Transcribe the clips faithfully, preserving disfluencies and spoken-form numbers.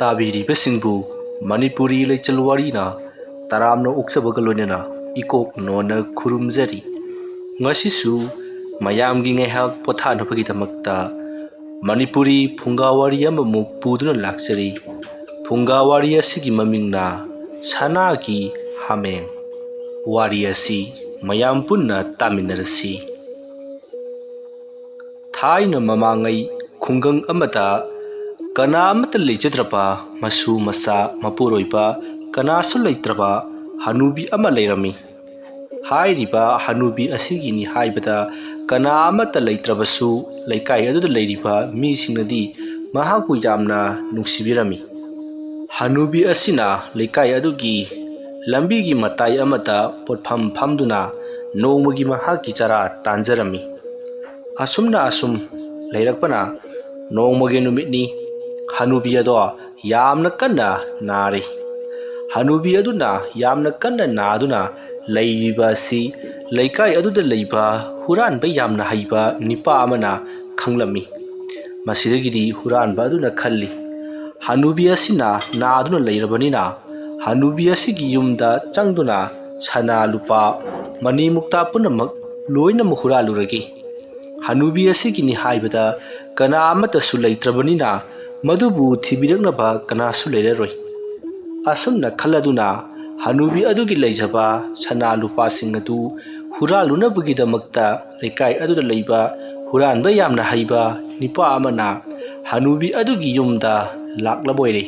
ꯇꯥꯕꯤꯔꯤꯕꯁꯤꯡꯕꯨ ꯃꯅꯤꯄꯨꯔꯤ ꯂꯩꯆꯜ ꯋꯥꯔꯤꯅ ꯇꯔꯥꯝꯅ ꯑꯣꯛꯆꯕꯒ ꯂꯣꯏꯅꯅ ꯏꯀꯣꯛ ꯅꯣꯟꯅ ꯈꯨꯔꯨꯝꯖꯔꯤ꯫ ꯉꯁꯤꯁꯨ ꯃꯌꯥꯝꯒꯤ ꯉꯥꯏꯍꯥꯛ ꯄꯣꯊꯥꯅꯕꯒꯤꯗꯃꯛꯇ ꯃꯅꯤꯄꯨꯔꯤ ꯐꯨꯡꯒꯥ ꯋꯥꯔꯤ ꯑꯃꯃꯨꯛ ꯄꯨꯗꯨꯅ ꯂꯥꯛꯆꯔꯤ꯫ ꯐꯨꯡꯒꯥ ꯋꯥꯔꯤ ꯑꯁꯤꯒꯤ ꯃꯃꯤꯡꯅ ꯁꯅꯥꯒꯤ ꯍꯥꯃꯦꯡ꯫ ꯋꯥꯔꯤ ꯑꯁꯤ ꯃꯌꯥꯝ ꯄꯨꯟꯅ ꯇꯥꯃꯤꯟꯅꯔꯁꯤ꯫ ꯊꯥꯏꯅ ꯃꯃꯥꯡꯉꯩ ꯈꯨꯡꯒꯪ ꯑꯃꯗ ꯀꯅꯥ ꯑꯃꯠꯇ ꯂꯩꯖꯗ꯭ꯔꯕ, ꯃꯁꯨ ꯃꯆꯥ ꯃꯄꯨꯔꯣꯏꯕ ꯀꯅꯥꯁꯨ ꯂꯩꯇ꯭ꯔꯕ ꯍꯅꯨꯕꯤ ꯑꯃ ꯂꯩꯔꯝꯃꯤ꯫ ꯍꯥꯏꯔꯤꯕ ꯍꯅꯨꯕꯤ ꯑꯁꯤꯒꯤꯅꯤ ꯍꯥꯏꯕꯗ ꯀꯅꯥ ꯑꯃꯠꯇ ꯂꯩꯇ꯭ꯔꯕꯁꯨ, ꯂꯩꯀꯥꯏ ꯑꯗꯨꯗ ꯂꯩꯔꯤꯕ ꯃꯤꯁꯤꯡꯅꯗꯤ ꯃꯍꯥꯛꯄꯨ ꯌꯥꯝꯅ ꯅꯨꯡꯁꯤꯕꯤꯔꯝꯃꯤ꯫ ꯍꯅꯨꯕꯤ ꯑꯁꯤꯅ ꯂꯩꯀꯥꯏ ꯑꯗꯨꯒꯤ ꯂꯝꯕꯤꯒꯤ ꯃꯇꯥꯏ ꯑꯃꯗ ꯄꯣꯠꯐꯝ ꯐꯝꯗꯨꯅ ꯅꯣꯡꯃꯒꯤ ꯃꯍꯥꯛꯀꯤ ꯆꯔꯥ ꯇꯥꯟꯖꯔꯝꯃꯤ꯫ ꯑꯁꯨꯝꯅ ꯑꯁꯨꯝ ꯂꯩꯔꯛꯄꯅ ꯅꯣꯡꯃꯒꯤ ꯅꯨꯃꯤꯠꯅꯤ꯫ ꯍꯅꯨꯕꯤ ꯑꯗꯣ ꯌꯥꯝꯅ ꯀꯟꯅ ꯅꯥꯔꯤ꯫ ꯍꯅꯨꯕꯤ ꯑꯗꯨꯅ ꯌꯥꯝꯅ ꯀꯟꯅ ꯅꯥꯗꯨꯅ ꯂꯩꯔꯤꯕ ꯑꯁꯤ ꯂꯩꯀꯥꯏ ꯑꯗꯨꯗ ꯂꯩꯕ ꯍꯨꯔꯥꯟꯕ ꯌꯥꯝꯅ ꯍꯩꯕ ꯅꯤꯄꯥ ꯑꯃꯅ ꯈꯪꯂꯝꯃꯤ꯫ ꯃꯁꯤꯗꯒꯤꯗꯤ ꯍꯨꯔꯥꯟꯕ ꯑꯗꯨꯅ ꯈꯜꯂꯤ, "ꯍꯅꯨꯕꯤ ꯑꯁꯤꯅ ꯅꯥꯗꯨꯅ ꯂꯩꯔꯕꯅꯤꯅ, ꯍꯅꯨꯕꯤ ꯑꯁꯤꯒꯤ ꯌꯨꯝꯗ ꯆꯪꯗꯨꯅ ꯁꯅꯥ ꯂꯨꯄꯥ, ꯃꯅꯤ ꯃꯨꯛꯇꯥ ꯄꯨꯝꯅꯃꯛ ꯂꯣꯏꯅꯃꯛ ꯍꯨꯔꯥꯜꯂꯨꯔꯒꯦ꯫ ꯍꯅꯨꯕꯤ ꯑꯁꯤꯒꯤꯅꯤ ꯍꯥꯏꯕꯗ ꯀꯅꯥ ꯑꯃꯠꯇꯁꯨ ꯂꯩꯇ꯭ꯔꯕꯅꯤꯅ, ꯃꯗꯨꯕꯨ ꯊꯤꯕꯤꯔꯛꯅꯕ ꯀꯅꯥꯁꯨ ꯂꯩꯔꯔꯣꯏ"꯫ ꯑꯁꯨꯝꯅ ꯈꯜꯂꯗꯨꯅ ꯍꯅꯨꯕꯤ ꯑꯗꯨꯒꯤ ꯂꯩꯖꯕ ꯁꯅꯥ ꯂꯨꯄꯥꯁꯤꯡ ꯑꯗꯨ ꯍꯨꯔꯥꯜꯂꯨꯅꯕꯒꯤꯗꯃꯛꯇ ꯂꯩꯀꯥꯏ ꯑꯗꯨꯗ ꯂꯩꯕ ꯍꯨꯔꯥꯟꯕ ꯌꯥꯝꯅ ꯍꯩꯕ ꯅꯤꯄꯥ ꯑꯃꯅ ꯍꯅꯨꯕꯤ ꯑꯗꯨꯒꯤ ꯌꯨꯝꯗ ꯂꯥꯛꯂꯕ ꯑꯣꯏꯔꯦ꯫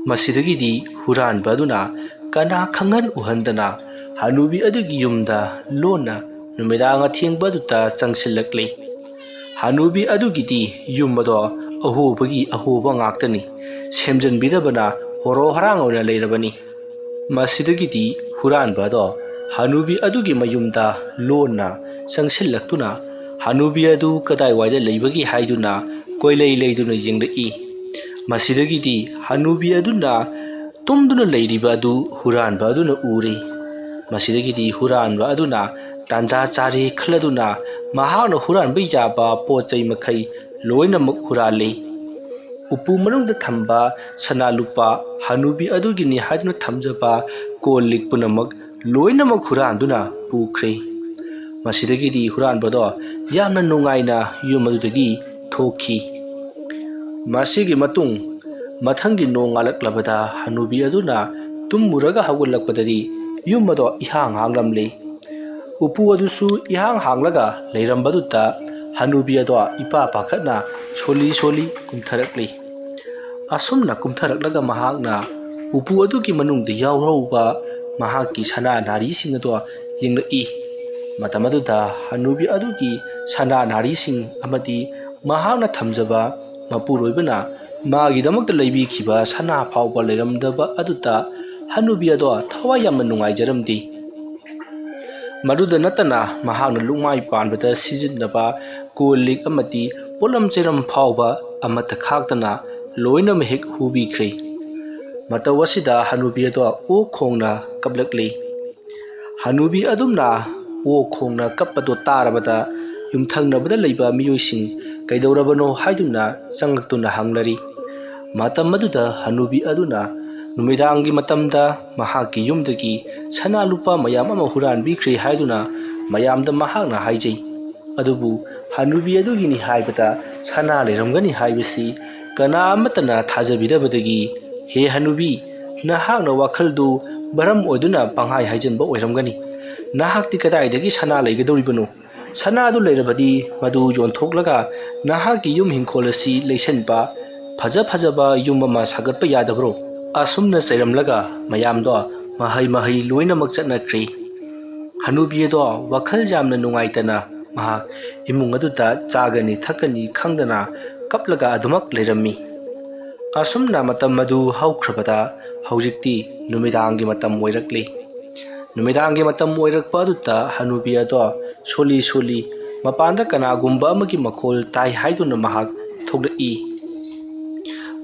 ꯃꯁꯤꯗꯒꯤꯗꯤ ꯍꯨꯔꯥꯟꯕ ꯑꯗꯨꯅ ꯀꯅꯥ ꯈꯪꯍꯟ ꯎꯍꯟꯗꯅ ꯍꯅꯨꯕꯤ ꯑꯗꯨꯒꯤ ꯌꯨꯝꯗ ꯂꯣꯟꯅ ꯅꯨꯃꯤꯗꯥꯡ ꯑꯊꯦꯡꯕ ꯑꯗꯨꯗ ꯆꯪꯁꯤꯜꯂꯛꯂꯦ꯫ ꯍꯅꯨꯕꯤ ꯑꯗꯨꯒꯤꯗꯤ ꯌꯨꯝ ꯑꯗꯣ ꯑꯍꯣꯕꯒꯤ ꯑꯍꯣꯕ ꯉꯥꯛꯇꯅꯤ꯫ ꯁꯦꯝꯖꯤꯟꯕꯤꯗꯕꯅ ꯍꯣꯔꯣ ꯍꯔꯥꯡ ꯑꯣꯏꯅ ꯂꯩꯔꯕꯅꯤ꯫ ꯃꯁꯤꯗꯒꯤꯗꯤ ꯍꯨꯔꯥꯟꯕ ꯑꯗꯣ ꯍꯅꯨꯕꯤ ꯑꯗꯨꯒꯤ ꯃꯌꯨꯝꯗ ꯂꯣꯟꯅ ꯆꯪꯁꯤꯜꯂꯛꯇꯨꯅ ꯍꯅꯨꯕꯤ ꯑꯗꯨ ꯀꯗꯥꯏꯋꯥꯏꯗ ꯂꯩꯕꯒꯦ ꯍꯥꯏꯗꯨꯅ ꯀꯣꯏꯂꯩ ꯂꯩꯗꯨꯅ ꯌꯦꯡꯂꯛꯏ꯫ ꯃꯁꯤꯗꯒꯤꯗꯤ ꯍꯅꯨꯕꯤ ꯑꯗꯨꯅ ꯇꯨꯝꯗꯨꯅ ꯂꯩꯔꯤꯕ ꯑꯗꯨ ꯍꯨꯔꯥꯟꯕ ꯑꯗꯨꯅ ꯎꯔꯦ꯫ ꯃꯁꯤꯗꯒꯤꯗꯤ ꯍꯨꯔꯥꯟꯕ ꯑꯗꯨꯅ ꯇꯥꯟꯖꯥ ꯆꯥꯔꯦ ꯈꯜꯂꯗꯨꯅ ꯃꯍꯥꯛꯅ ꯍꯨꯔꯥꯟꯕ ꯌꯥꯕ ꯄꯣꯠ ꯆꯩ ꯃꯈꯩ ꯂꯣꯏꯅꯃꯛ ꯍꯨꯔꯥꯜꯂꯤ꯫ ꯎꯄꯨ ꯃꯅꯨꯡꯗ ꯊꯝꯕ ꯁꯅꯥ ꯂꯨꯄꯥ ꯍꯅꯨꯕꯤ ꯑꯗꯨꯒꯤꯅꯤ ꯍꯥꯏꯗꯨꯅ ꯊꯝꯖꯕ ꯀꯣꯜ ꯂꯤꯛ ꯄꯨꯝꯅꯃꯛ ꯂꯣꯏꯅꯃꯛ ꯍꯨꯔꯥꯟꯗꯨꯅ ꯄꯨꯈ꯭ꯔꯦ꯫ ꯃꯁꯤꯗꯒꯤꯗꯤ ꯍꯨꯔꯥꯟꯕꯗꯣ ꯌꯥꯝꯅ ꯅꯨꯡꯉꯥꯏꯅ ꯌꯨꯝ ꯑꯗꯨꯗꯒꯤ ꯊꯣꯛꯈꯤ꯫ ꯃꯁꯤꯒꯤ ꯃꯇꯨꯡ ꯃꯊꯪꯒꯤ ꯅꯣꯡ ꯉꯥꯜꯂꯛꯂꯕꯗ ꯍꯅꯨꯕꯤ ꯑꯗꯨꯅ ꯇꯨꯝꯃꯨꯔꯒ ꯍꯧꯒꯠꯂꯛꯄꯗꯗꯤ ꯌꯨꯝ ꯑꯗꯣ ꯏꯍꯥꯡ ꯍꯥꯡꯂꯝꯂꯦ꯫ ꯎꯄꯨ ꯑꯗꯨꯁꯨ ꯏꯍꯥꯡ ꯍꯥꯡꯂꯒ ꯂꯩꯔꯝꯕꯗꯨꯗ ꯍꯅꯨꯕꯤ ꯑꯗꯣ ꯏꯄꯥ ꯄꯥꯈꯠꯅ ꯁꯣꯜꯂꯤ ꯁꯣꯜꯂꯤ ꯀꯨꯝꯊꯔꯛꯂꯤ꯫ ꯑꯁꯨꯝꯅ ꯀꯨꯝꯊꯔꯛꯂꯒ ꯃꯍꯥꯛꯅ ꯎꯄꯨ ꯑꯗꯨꯒꯤ ꯃꯅꯨꯡꯗ ꯌꯥꯎꯍꯧꯕ ꯃꯍꯥꯛꯀꯤ ꯁꯅꯥ ꯅꯥꯔꯤꯁꯤꯡ ꯑꯗꯣ ꯌꯦꯡꯂꯛꯏ꯫ ꯃꯇꯝ ꯑꯗꯨꯗ ꯍꯅꯨꯕꯤ ꯑꯗꯨꯒꯤ ꯁꯅꯥ ꯅꯥꯔꯤꯁꯤꯡ ꯑꯃꯗꯤ ꯃꯍꯥꯛꯅ ꯊꯝꯖꯕ ꯃꯄꯨꯔꯣꯏꯕꯅ ꯃꯥꯒꯤꯗꯃꯛꯇ ꯂꯩꯕꯤꯈꯤꯕ ꯁꯅꯥ ꯐꯥꯎꯕ ꯂꯩꯔꯝꯗꯕ ꯑꯗꯨꯗ ꯍꯅꯨꯕꯤ ꯑꯗꯣ ꯊꯋꯥꯏ ꯌꯥꯝꯅ ꯅꯨꯡꯉꯥꯏꯖꯔꯝꯗꯦ꯫ ꯃꯗꯨꯗ ꯅꯠꯇꯅ ꯃꯍꯥꯛꯅ ꯂꯨꯛꯃꯥꯏ ꯄꯥꯟꯕꯗ ꯁꯤꯖꯤꯟꯅꯕ ꯀꯣꯜ ꯂꯤꯛ ꯑꯃꯗꯤ ꯄꯣꯠꯂꯝ ꯆꯩꯔꯝ ꯐꯥꯎꯕ ꯑꯃꯠꯇ ꯈꯥꯛꯇꯅ ꯂꯣꯏꯅꯃꯛ ꯍꯦꯛ ꯍꯨꯕꯤꯈ꯭ꯔꯦ꯫ ꯃꯇꯧ ꯑꯁꯤꯗ ꯍꯅꯨꯕꯤ ꯑꯗꯣ ꯑꯣꯛ ꯈꯣꯡꯅ ꯀꯞꯂꯛꯂꯤ꯫ ꯍꯅꯨꯕꯤ ꯑꯗꯨꯝꯅ ꯑꯣꯛ ꯈꯣꯡꯅ ꯀꯞꯄꯗꯣ ꯇꯥꯔꯕꯗ ꯌꯨꯝꯊꯪꯅꯕꯗ ꯂꯩꯕ ꯃꯤꯑꯣꯏꯁꯤꯡ ꯀꯩꯗꯧꯔꯕꯅꯣ ꯍꯥꯏꯗꯨꯅ ꯆꯪꯂꯛꯇꯨꯅ ꯍꯪꯅꯔꯤ꯫ ꯃꯇꯝ ꯑꯗꯨꯗ ꯍꯅꯨꯕꯤ ꯑꯗꯨꯅ ꯅꯨꯃꯤꯗꯥꯡꯒꯤ ꯃꯇꯝꯗ ꯃꯍꯥꯛꯀꯤ ꯌꯨꯝꯗꯒꯤ ꯁꯅꯥ ꯂꯨꯄꯥ ꯃꯌꯥꯝ ꯑꯃ ꯍꯨꯔꯥꯟꯕꯤꯈ꯭ꯔꯦ ꯍꯥꯏꯗꯨꯅ ꯃꯌꯥꯝꯗ ꯃꯍꯥꯛꯅ ꯍꯥꯏꯖꯩ꯫ ꯑꯗꯨꯕꯨ ꯍꯅꯨꯕꯤ ꯑꯗꯨꯒꯤꯅꯤ ꯍꯥꯏꯕꯗ ꯁꯅꯥ ꯂꯩꯔꯝꯒꯅꯤ ꯍꯥꯏꯕꯁꯤ ꯀꯅꯥ ꯑꯃꯠꯇꯅ ꯊꯥꯖꯕꯤꯗꯕꯗꯒꯤ, "ꯍꯦ ꯍꯅꯨꯕꯤ, ꯅꯍꯥꯛꯅ ꯋꯥꯈꯜꯗꯨ ꯃꯔꯝ ꯑꯣꯏꯗꯨꯅ ꯄꯪꯍꯥꯏ ꯍꯥꯏꯖꯤꯟꯕ ꯑꯣꯏꯔꯝꯒꯅꯤ꯫ ꯅꯍꯥꯛꯇꯤ ꯀꯗꯥꯏꯗꯒꯤ ꯁꯅꯥ ꯂꯩꯒꯗꯧꯔꯤꯕꯅꯣ? ꯁꯅꯥꯗꯨ ꯂꯩꯔꯕꯗꯤ ꯃꯗꯨ ꯌꯣꯟꯊꯣꯛꯂꯒ ꯅꯍꯥꯛꯀꯤ ꯌꯨꯝ ꯍꯤꯡꯈꯣꯜ ꯑꯁꯤ ꯂꯩꯁꯟꯕ, ꯐꯖ ꯐꯖꯕ ꯌꯨꯝ ꯑꯃ ꯁꯥꯒꯠꯄ ꯌꯥꯗꯕ꯭ꯔꯣ?" ꯑꯁꯨꯝꯅ ꯆꯩꯔꯝꯂꯒ ꯃꯌꯥꯝꯗꯣ ꯃꯍꯩ ꯃꯍꯩ ꯂꯣꯏꯅꯃꯛ ꯆꯠꯅꯈ꯭ꯔꯦ꯫ ꯍꯅꯨꯕꯤ ꯑꯗꯣ ꯋꯥꯈꯜ ꯌꯥꯝꯅ ꯅꯨꯡꯉꯥꯏꯇꯅ ꯃꯍꯥꯛ ꯏꯃꯨꯡ ꯑꯗꯨꯗ ꯆꯥꯒꯅꯤ ꯊꯛꯀꯅꯤ ꯈꯪꯗꯅ ꯀꯞꯂꯒ ꯑꯗꯨꯃꯛ ꯂꯩꯔꯝꯃꯤ꯫ ꯑꯁꯨꯝꯅ ꯃꯇꯝ ꯑꯗꯨ ꯍꯧꯈ꯭ꯔꯕꯗ ꯍꯧꯖꯤꯛꯇꯤ ꯅꯨꯃꯤꯗꯥꯡꯒꯤ ꯃꯇꯝ ꯑꯣꯏꯔꯛꯂꯤ꯫ ꯅꯨꯃꯤꯗꯥꯡꯒꯤ ꯃꯇꯝ ꯑꯣꯏꯔꯛꯄ ꯑꯗꯨꯗ ꯍꯅꯨꯕꯤ ꯑꯗꯣ ꯁꯣꯜꯂꯤ ꯁꯣꯜꯂꯤ ꯃꯄꯥꯟꯗ ꯀꯅꯥꯒꯨꯝꯕ ꯑꯃꯒꯤ ꯃꯈꯣꯜ ꯇꯥꯏ ꯍꯥꯏꯗꯨꯅ ꯃꯍꯥꯛ ꯊꯣꯛꯂꯛꯏ꯫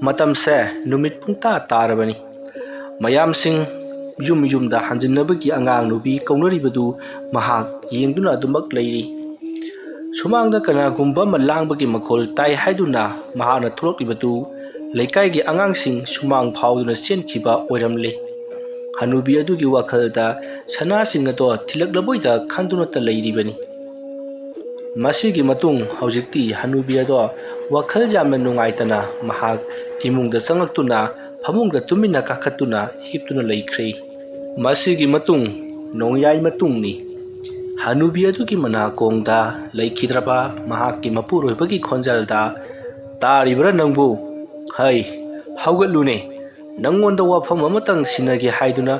ꯃꯇꯝꯁꯦ ꯅꯨꯃꯤꯠ ꯄꯨꯡꯇꯥ ꯇꯥꯔꯕꯅꯤ꯫ ꯃꯌꯥꯝꯁꯤꯡ ꯌꯨꯝ ꯌꯨꯝꯗ ꯍꯟꯖꯤꯟꯅꯕꯒꯤ ꯑꯉꯥꯡ ꯅꯨꯄꯤ ꯀꯧꯅꯔꯤꯕꯗꯨ ꯃꯍꯥꯛ ꯌꯦꯡꯗꯨꯅ ꯑꯗꯨꯃꯛ ꯂꯩꯔꯤ꯫ ꯁꯨꯃꯥꯡꯗ ꯀꯅꯥꯒꯨꯝꯕ ꯑꯃ ꯂꯥꯡꯕꯒꯤ ꯃꯈꯣꯜ ꯇꯥꯏ ꯍꯥꯏꯗꯨꯅ ꯃꯍꯥꯛꯅ ꯊꯣꯛꯂꯛꯂꯤꯕꯗꯨ ꯂꯩꯀꯥꯏꯒꯤ ꯑꯉꯥꯡꯁꯤꯡ ꯁꯨꯃꯥꯡ ꯐꯥꯎꯗꯨꯅ ꯆꯦꯟꯈꯤꯕ ꯑꯣꯏꯔꯝꯂꯦ꯫ ꯍꯅꯨꯕꯤ ꯑꯗꯨꯒꯤ ꯋꯥꯈꯜꯗ ꯁꯅꯥꯁꯤꯡ ꯑꯗꯣ ꯊꯤꯜꯂꯛꯂꯕꯣꯏꯗ ꯈꯟꯗꯨꯅꯇ ꯂꯩꯔꯤꯕꯅꯤ꯫ ꯃꯁꯤꯒꯤ ꯃꯇꯨꯡ ꯍꯧꯖꯤꯛꯇꯤ ꯍꯅꯨꯕꯤ ꯑꯗꯣ ꯋꯥꯈꯜ ꯌꯥꯝꯅ ꯅꯨꯡꯉꯥꯏꯇꯅ ꯃꯍꯥꯛ ꯏꯃꯨꯡꯗ ꯆꯪꯂꯛꯇꯨꯅ ꯐꯃꯨꯡꯗ ꯇꯨꯃꯤꯟꯅ ꯀꯥꯈꯠꯇꯨꯅ ꯍꯤꯞꯇꯨꯅ ꯂꯩꯈ꯭ꯔꯦ꯫ ꯃꯁꯤꯒꯤ ꯃꯇꯨꯡ ꯅꯣꯡꯌꯥꯏ ꯃꯇꯨꯡꯅꯤ꯫ ꯍꯅꯨꯕꯤ ꯑꯗꯨꯒꯤ ꯃꯅꯥꯀꯣꯡꯗ ꯂꯩꯈꯤꯗ꯭ꯔꯕ ꯃꯍꯥꯛꯀꯤ ꯃꯄꯨꯔꯣꯏꯕꯒꯤ ꯈꯣꯟꯖꯦꯜꯗ, "ꯇꯥꯔꯤꯕ꯭ꯔꯥ ꯅꯪꯕꯨ? ꯍꯩ, ꯍꯧꯒꯠꯂꯨꯅꯦ꯫ ꯅꯪꯉꯣꯟꯗ ꯋꯥꯐꯝ ꯑꯃꯇꯪ ꯁꯤꯟꯅꯒꯦ ꯍꯥꯏꯗꯨꯅ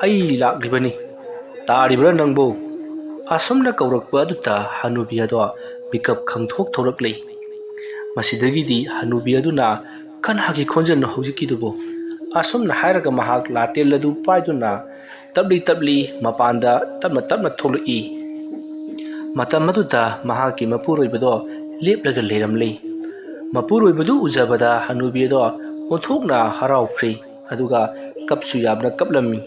ꯑꯩ ꯂꯥꯛꯂꯤꯕꯅꯤ꯫ ꯇꯥꯔꯤꯕ꯭ꯔꯥ ꯅꯪꯕꯨ?" ꯑꯁꯨꯝꯅ ꯀꯧꯔꯛꯄ ꯑꯗꯨꯗ ꯍꯅꯨꯕꯤ ꯑꯗꯣ ꯃꯤꯀꯞ ꯈꯪꯊꯣꯛ ꯊꯣꯔꯛꯂꯦ꯫ ꯃꯁꯤꯗꯒꯤꯗꯤ ꯍꯅꯨꯕꯤ ꯑꯗꯨꯅ, "ꯀꯅꯥꯒꯤ ꯈꯣꯟꯖꯦꯜꯅꯣ ꯍꯧꯖꯤꯛꯀꯤꯗꯨꯕꯨ?" ꯑꯁꯨꯝꯅ ꯍꯥꯏꯔꯒ ꯃꯍꯥꯛ ꯂꯥꯇꯦꯜ ꯑꯗꯨ ꯄꯥꯏꯗꯨꯅ ꯇꯞꯂꯤ ꯇꯞꯂꯤ ꯃꯄꯥꯟꯗ ꯇꯞꯅ ꯇꯞꯅ ꯊꯣꯛꯂꯛꯏ꯫ ꯃꯇꯝ ꯑꯗꯨꯗ ꯃꯍꯥꯛꯀꯤ ꯃꯄꯨꯔꯣꯏꯕꯗꯣ ꯂꯦꯞꯂꯒ ꯂꯩꯔꯝꯂꯦ꯫ ꯃꯄꯨꯔꯣꯏꯕꯗꯨ ꯎꯖꯕꯗ ꯍꯅꯨꯕꯤ ꯑꯗꯣ ꯑꯣꯟꯊꯣꯛꯅ ꯍꯔꯥꯎꯈ꯭ꯔꯦ, ꯑꯗꯨꯒ ꯀꯞꯁꯨ ꯌꯥꯝꯅ ꯀꯞꯂꯝꯃꯤ꯫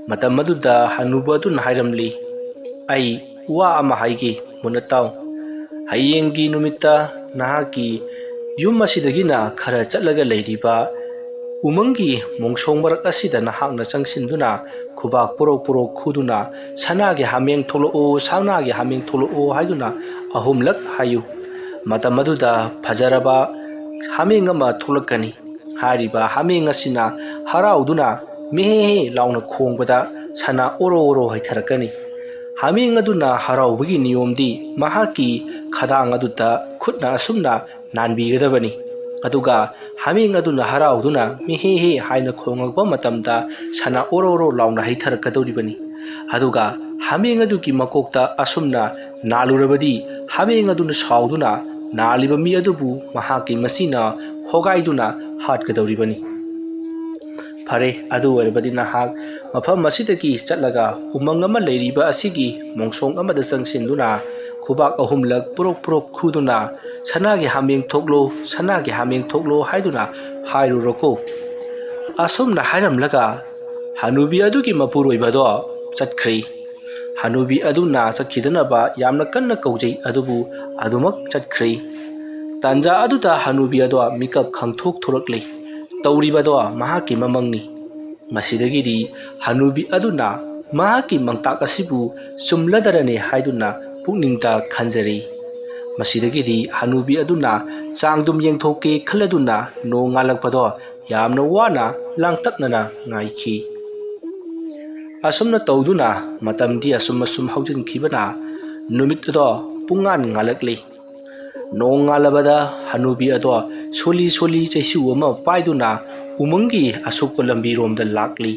ꯃꯇꯝ ꯑꯗꯨꯗ ꯍꯅꯨꯕ ꯑꯗꯨꯅ ꯍꯥꯏꯔꯝꯂꯤ, "ꯑꯩ ꯋꯥ ꯑꯃ ꯍꯥꯏꯒꯦ, ꯃꯨꯟꯅ ꯇꯥꯎ꯫ ꯍꯌꯦꯡꯒꯤ ꯅꯨꯃꯤꯠꯇ ꯅꯍꯥꯛꯀꯤ ꯌꯨꯝ ꯑꯁꯤꯗꯒꯤꯅ ꯈꯔ ꯆꯠꯂꯒ ꯂꯩꯔꯤꯕ ꯎꯃꯪꯒꯤ ꯃꯣꯡꯁꯣꯡ ꯃꯔꯛ ꯑꯁꯤꯗ ꯅꯍꯥꯛꯅ ꯆꯪꯁꯤꯟꯗꯨꯅ ꯈꯨꯕꯥꯛ ꯄꯣꯔꯣꯛ ꯄꯣꯔꯣꯛ ꯈꯨꯗꯨꯅ, 'ꯁꯅꯥꯒꯤ ꯍꯥꯃꯦꯡ ꯊꯣꯛꯂꯛꯑꯣ, ꯁꯅꯥꯒꯤ ꯍꯥꯃꯦꯡ ꯊꯣꯛꯂꯛꯑꯣ' ꯍꯥꯏꯗꯨꯅ ꯑꯍꯨꯝꯂꯛ ꯍꯥꯏꯌꯨ꯫ ꯃꯇꯝ ꯑꯗꯨꯗ ꯐꯖꯔꯕ ꯍꯥꯃꯦꯡ ꯑꯃ ꯊꯣꯛꯂꯛꯀꯅꯤ꯫ ꯍꯥꯏꯔꯤꯕ ꯍꯥꯃꯦꯡ ꯑꯁꯤꯅ ꯍꯔꯥꯎꯗꯨꯅ ꯃꯦꯍꯦꯍꯦ ꯂꯥꯎꯅ ꯈꯣꯡꯕꯗ ꯁꯅꯥ ꯑꯣꯔꯣ ꯑꯣꯔꯣ ꯍꯩꯊꯔꯛꯀꯅꯤ꯫ ꯍꯥꯃꯦꯡ ꯑꯗꯨꯅ ꯍꯔꯥꯎꯕꯒꯤ ꯅꯤꯌꯣꯝꯗꯤ ꯃꯍꯥꯛꯀꯤ ꯈꯗꯥꯡ ꯑꯗꯨꯗ ꯈꯨꯠꯅ ꯑꯁꯨꯝꯅ ꯅꯥꯟꯕꯤꯒꯗꯕꯅꯤ꯫ ꯑꯗꯨꯒ ꯍꯥꯃꯦꯡ ꯑꯗꯨꯅ ꯍꯔꯥꯎꯗꯨꯅ ꯃꯦꯍꯦꯍꯦ ꯍꯥꯏꯅ ꯈꯣꯡꯉꯛꯄ ꯃꯇꯝꯗ ꯁꯅꯥ ꯑꯣꯔꯣ ꯑꯣꯔꯣ ꯂꯥꯎꯅ ꯍꯩꯊꯔꯛꯀꯗꯧꯔꯤꯕꯅꯤ꯫ ꯑꯗꯨꯒ ꯍꯥꯃꯦꯡ ꯑꯗꯨꯒꯤ ꯃꯀꯣꯛꯇ ꯑꯁꯨꯝꯅ ꯅꯥꯜꯂꯨꯔꯕꯗꯤ ꯍꯥꯃꯦꯡ ꯑꯗꯨꯅ ꯁꯥꯎꯗꯨꯅ ꯅꯥꯜꯂꯤꯕ ꯃꯤ ꯑꯗꯨꯕꯨ ꯃꯍꯥꯛꯀꯤ ꯃꯆꯤꯅ ꯍꯣꯒꯥꯏꯗꯨꯅ ꯍꯥꯠꯀꯗꯧꯔꯤꯕꯅꯤ꯫ ꯐꯔꯦ, ꯑꯗꯨ ꯑꯣꯏꯔꯕꯗꯤ ꯅꯍꯥꯛ ꯃꯐꯝ ꯑꯁꯤꯗꯒꯤ ꯆꯠꯂꯒ ꯎꯃꯪ ꯑꯃ ꯂꯩꯔꯤꯕ ꯑꯁꯤꯒꯤ ꯃꯣꯡꯁꯣꯡ ꯑꯃꯗ ꯆꯪꯁꯤꯟꯗꯨꯅ ꯈꯨꯕꯥꯛ ꯑꯍꯨꯝꯂꯛ ꯄꯨꯔꯣꯛ ꯄꯨꯔꯣꯛ ꯈꯨꯗꯨꯅ, 'ꯁꯅꯥꯒꯤ ꯍꯥꯃꯦꯡ ꯊꯣꯛꯂꯣ, ꯁꯅꯥꯒꯤ ꯍꯥꯃꯦꯡ ꯊꯣꯛꯂꯣ' ꯍꯥꯏꯗꯨꯅ ꯍꯥꯏꯔꯨꯔꯣꯀꯣ꯫ ꯑꯁꯨꯝꯅ ꯍꯥꯏꯔꯝꯂꯒ ꯍꯅꯨꯕꯤ ꯑꯗꯨꯒꯤ ꯃꯄꯨꯔꯣꯏꯕꯗꯣ ꯆꯠꯈ꯭ꯔꯦ꯫ ꯍꯅꯨꯕꯤ ꯑꯗꯨꯅ ꯆꯠꯈꯤꯗꯅꯕ ꯌꯥꯝꯅ ꯀꯟꯅ ꯀꯧꯖꯩ, ꯑꯗꯨꯕꯨ ꯑꯗꯨꯃꯛ ꯆꯠꯈ꯭ꯔꯦ꯫ ꯇꯥꯟꯖꯥ ꯑꯗꯨꯗ ꯍꯅꯨꯕꯤ ꯑꯗꯣ ꯃꯤꯀꯞ ꯈꯪꯊꯣꯛ ꯊꯣꯔꯛꯂꯤ꯫ ꯇꯧꯔꯤꯕꯗꯣ ꯃꯍꯥꯛꯀꯤ ꯃꯃꯪꯅꯤ꯫ ꯃꯁꯤꯗꯒꯤꯗꯤ ꯍꯅꯨꯕꯤ ꯑꯗꯨꯅ ꯃꯍꯥꯛꯀꯤ ꯃꯪꯇꯥꯛ ꯑꯁꯤꯕꯨ ꯆꯨꯝꯂꯗꯔꯅꯦ ꯍꯥꯏꯗꯨꯅ ꯄꯨꯛꯅꯤꯡꯗ ꯈꯟꯖꯔꯤ꯫ ꯃꯁꯤꯗꯒꯤꯗꯤ ꯍꯅꯨꯕꯤ ꯑꯗꯨꯅ ꯆꯥꯡꯗꯨꯝ ꯌꯦꯡꯊꯣꯛꯀꯦ ꯈꯜꯂꯗꯨꯅ ꯅꯣꯡ ꯉꯥꯜꯂꯛꯄꯗꯣ ꯌꯥꯝꯅ ꯋꯥꯅ ꯂꯥꯡꯇꯛꯅꯅ ꯉꯥꯏꯈꯤ꯫ ꯑꯁꯨꯝꯅ ꯇꯧꯗꯨꯅ ꯃꯇꯝꯗꯤ ꯑꯁꯨꯝ ꯑꯁꯨꯝ ꯍꯧꯖꯤꯟꯈꯤꯕꯅ ꯅꯨꯃꯤꯠ ꯑꯗꯣ ꯄꯨꯡꯉꯥꯟ ꯉꯥꯜꯂꯛꯂꯤ꯫ ꯅꯣꯡ ꯉꯥꯜꯂꯕꯗ ꯍꯅꯨꯕꯤ ꯑꯗꯣ ꯁꯣꯜꯂꯤ ꯁꯣꯜꯂꯤ ꯆꯩꯁꯨ ꯑꯃ ꯄꯥꯏꯗꯨꯅ ꯎꯃꯪꯒꯤ ꯑꯁꯣꯛꯄ ꯂꯝꯕꯤꯔꯣꯝꯗ ꯂꯥꯛꯂꯤ꯫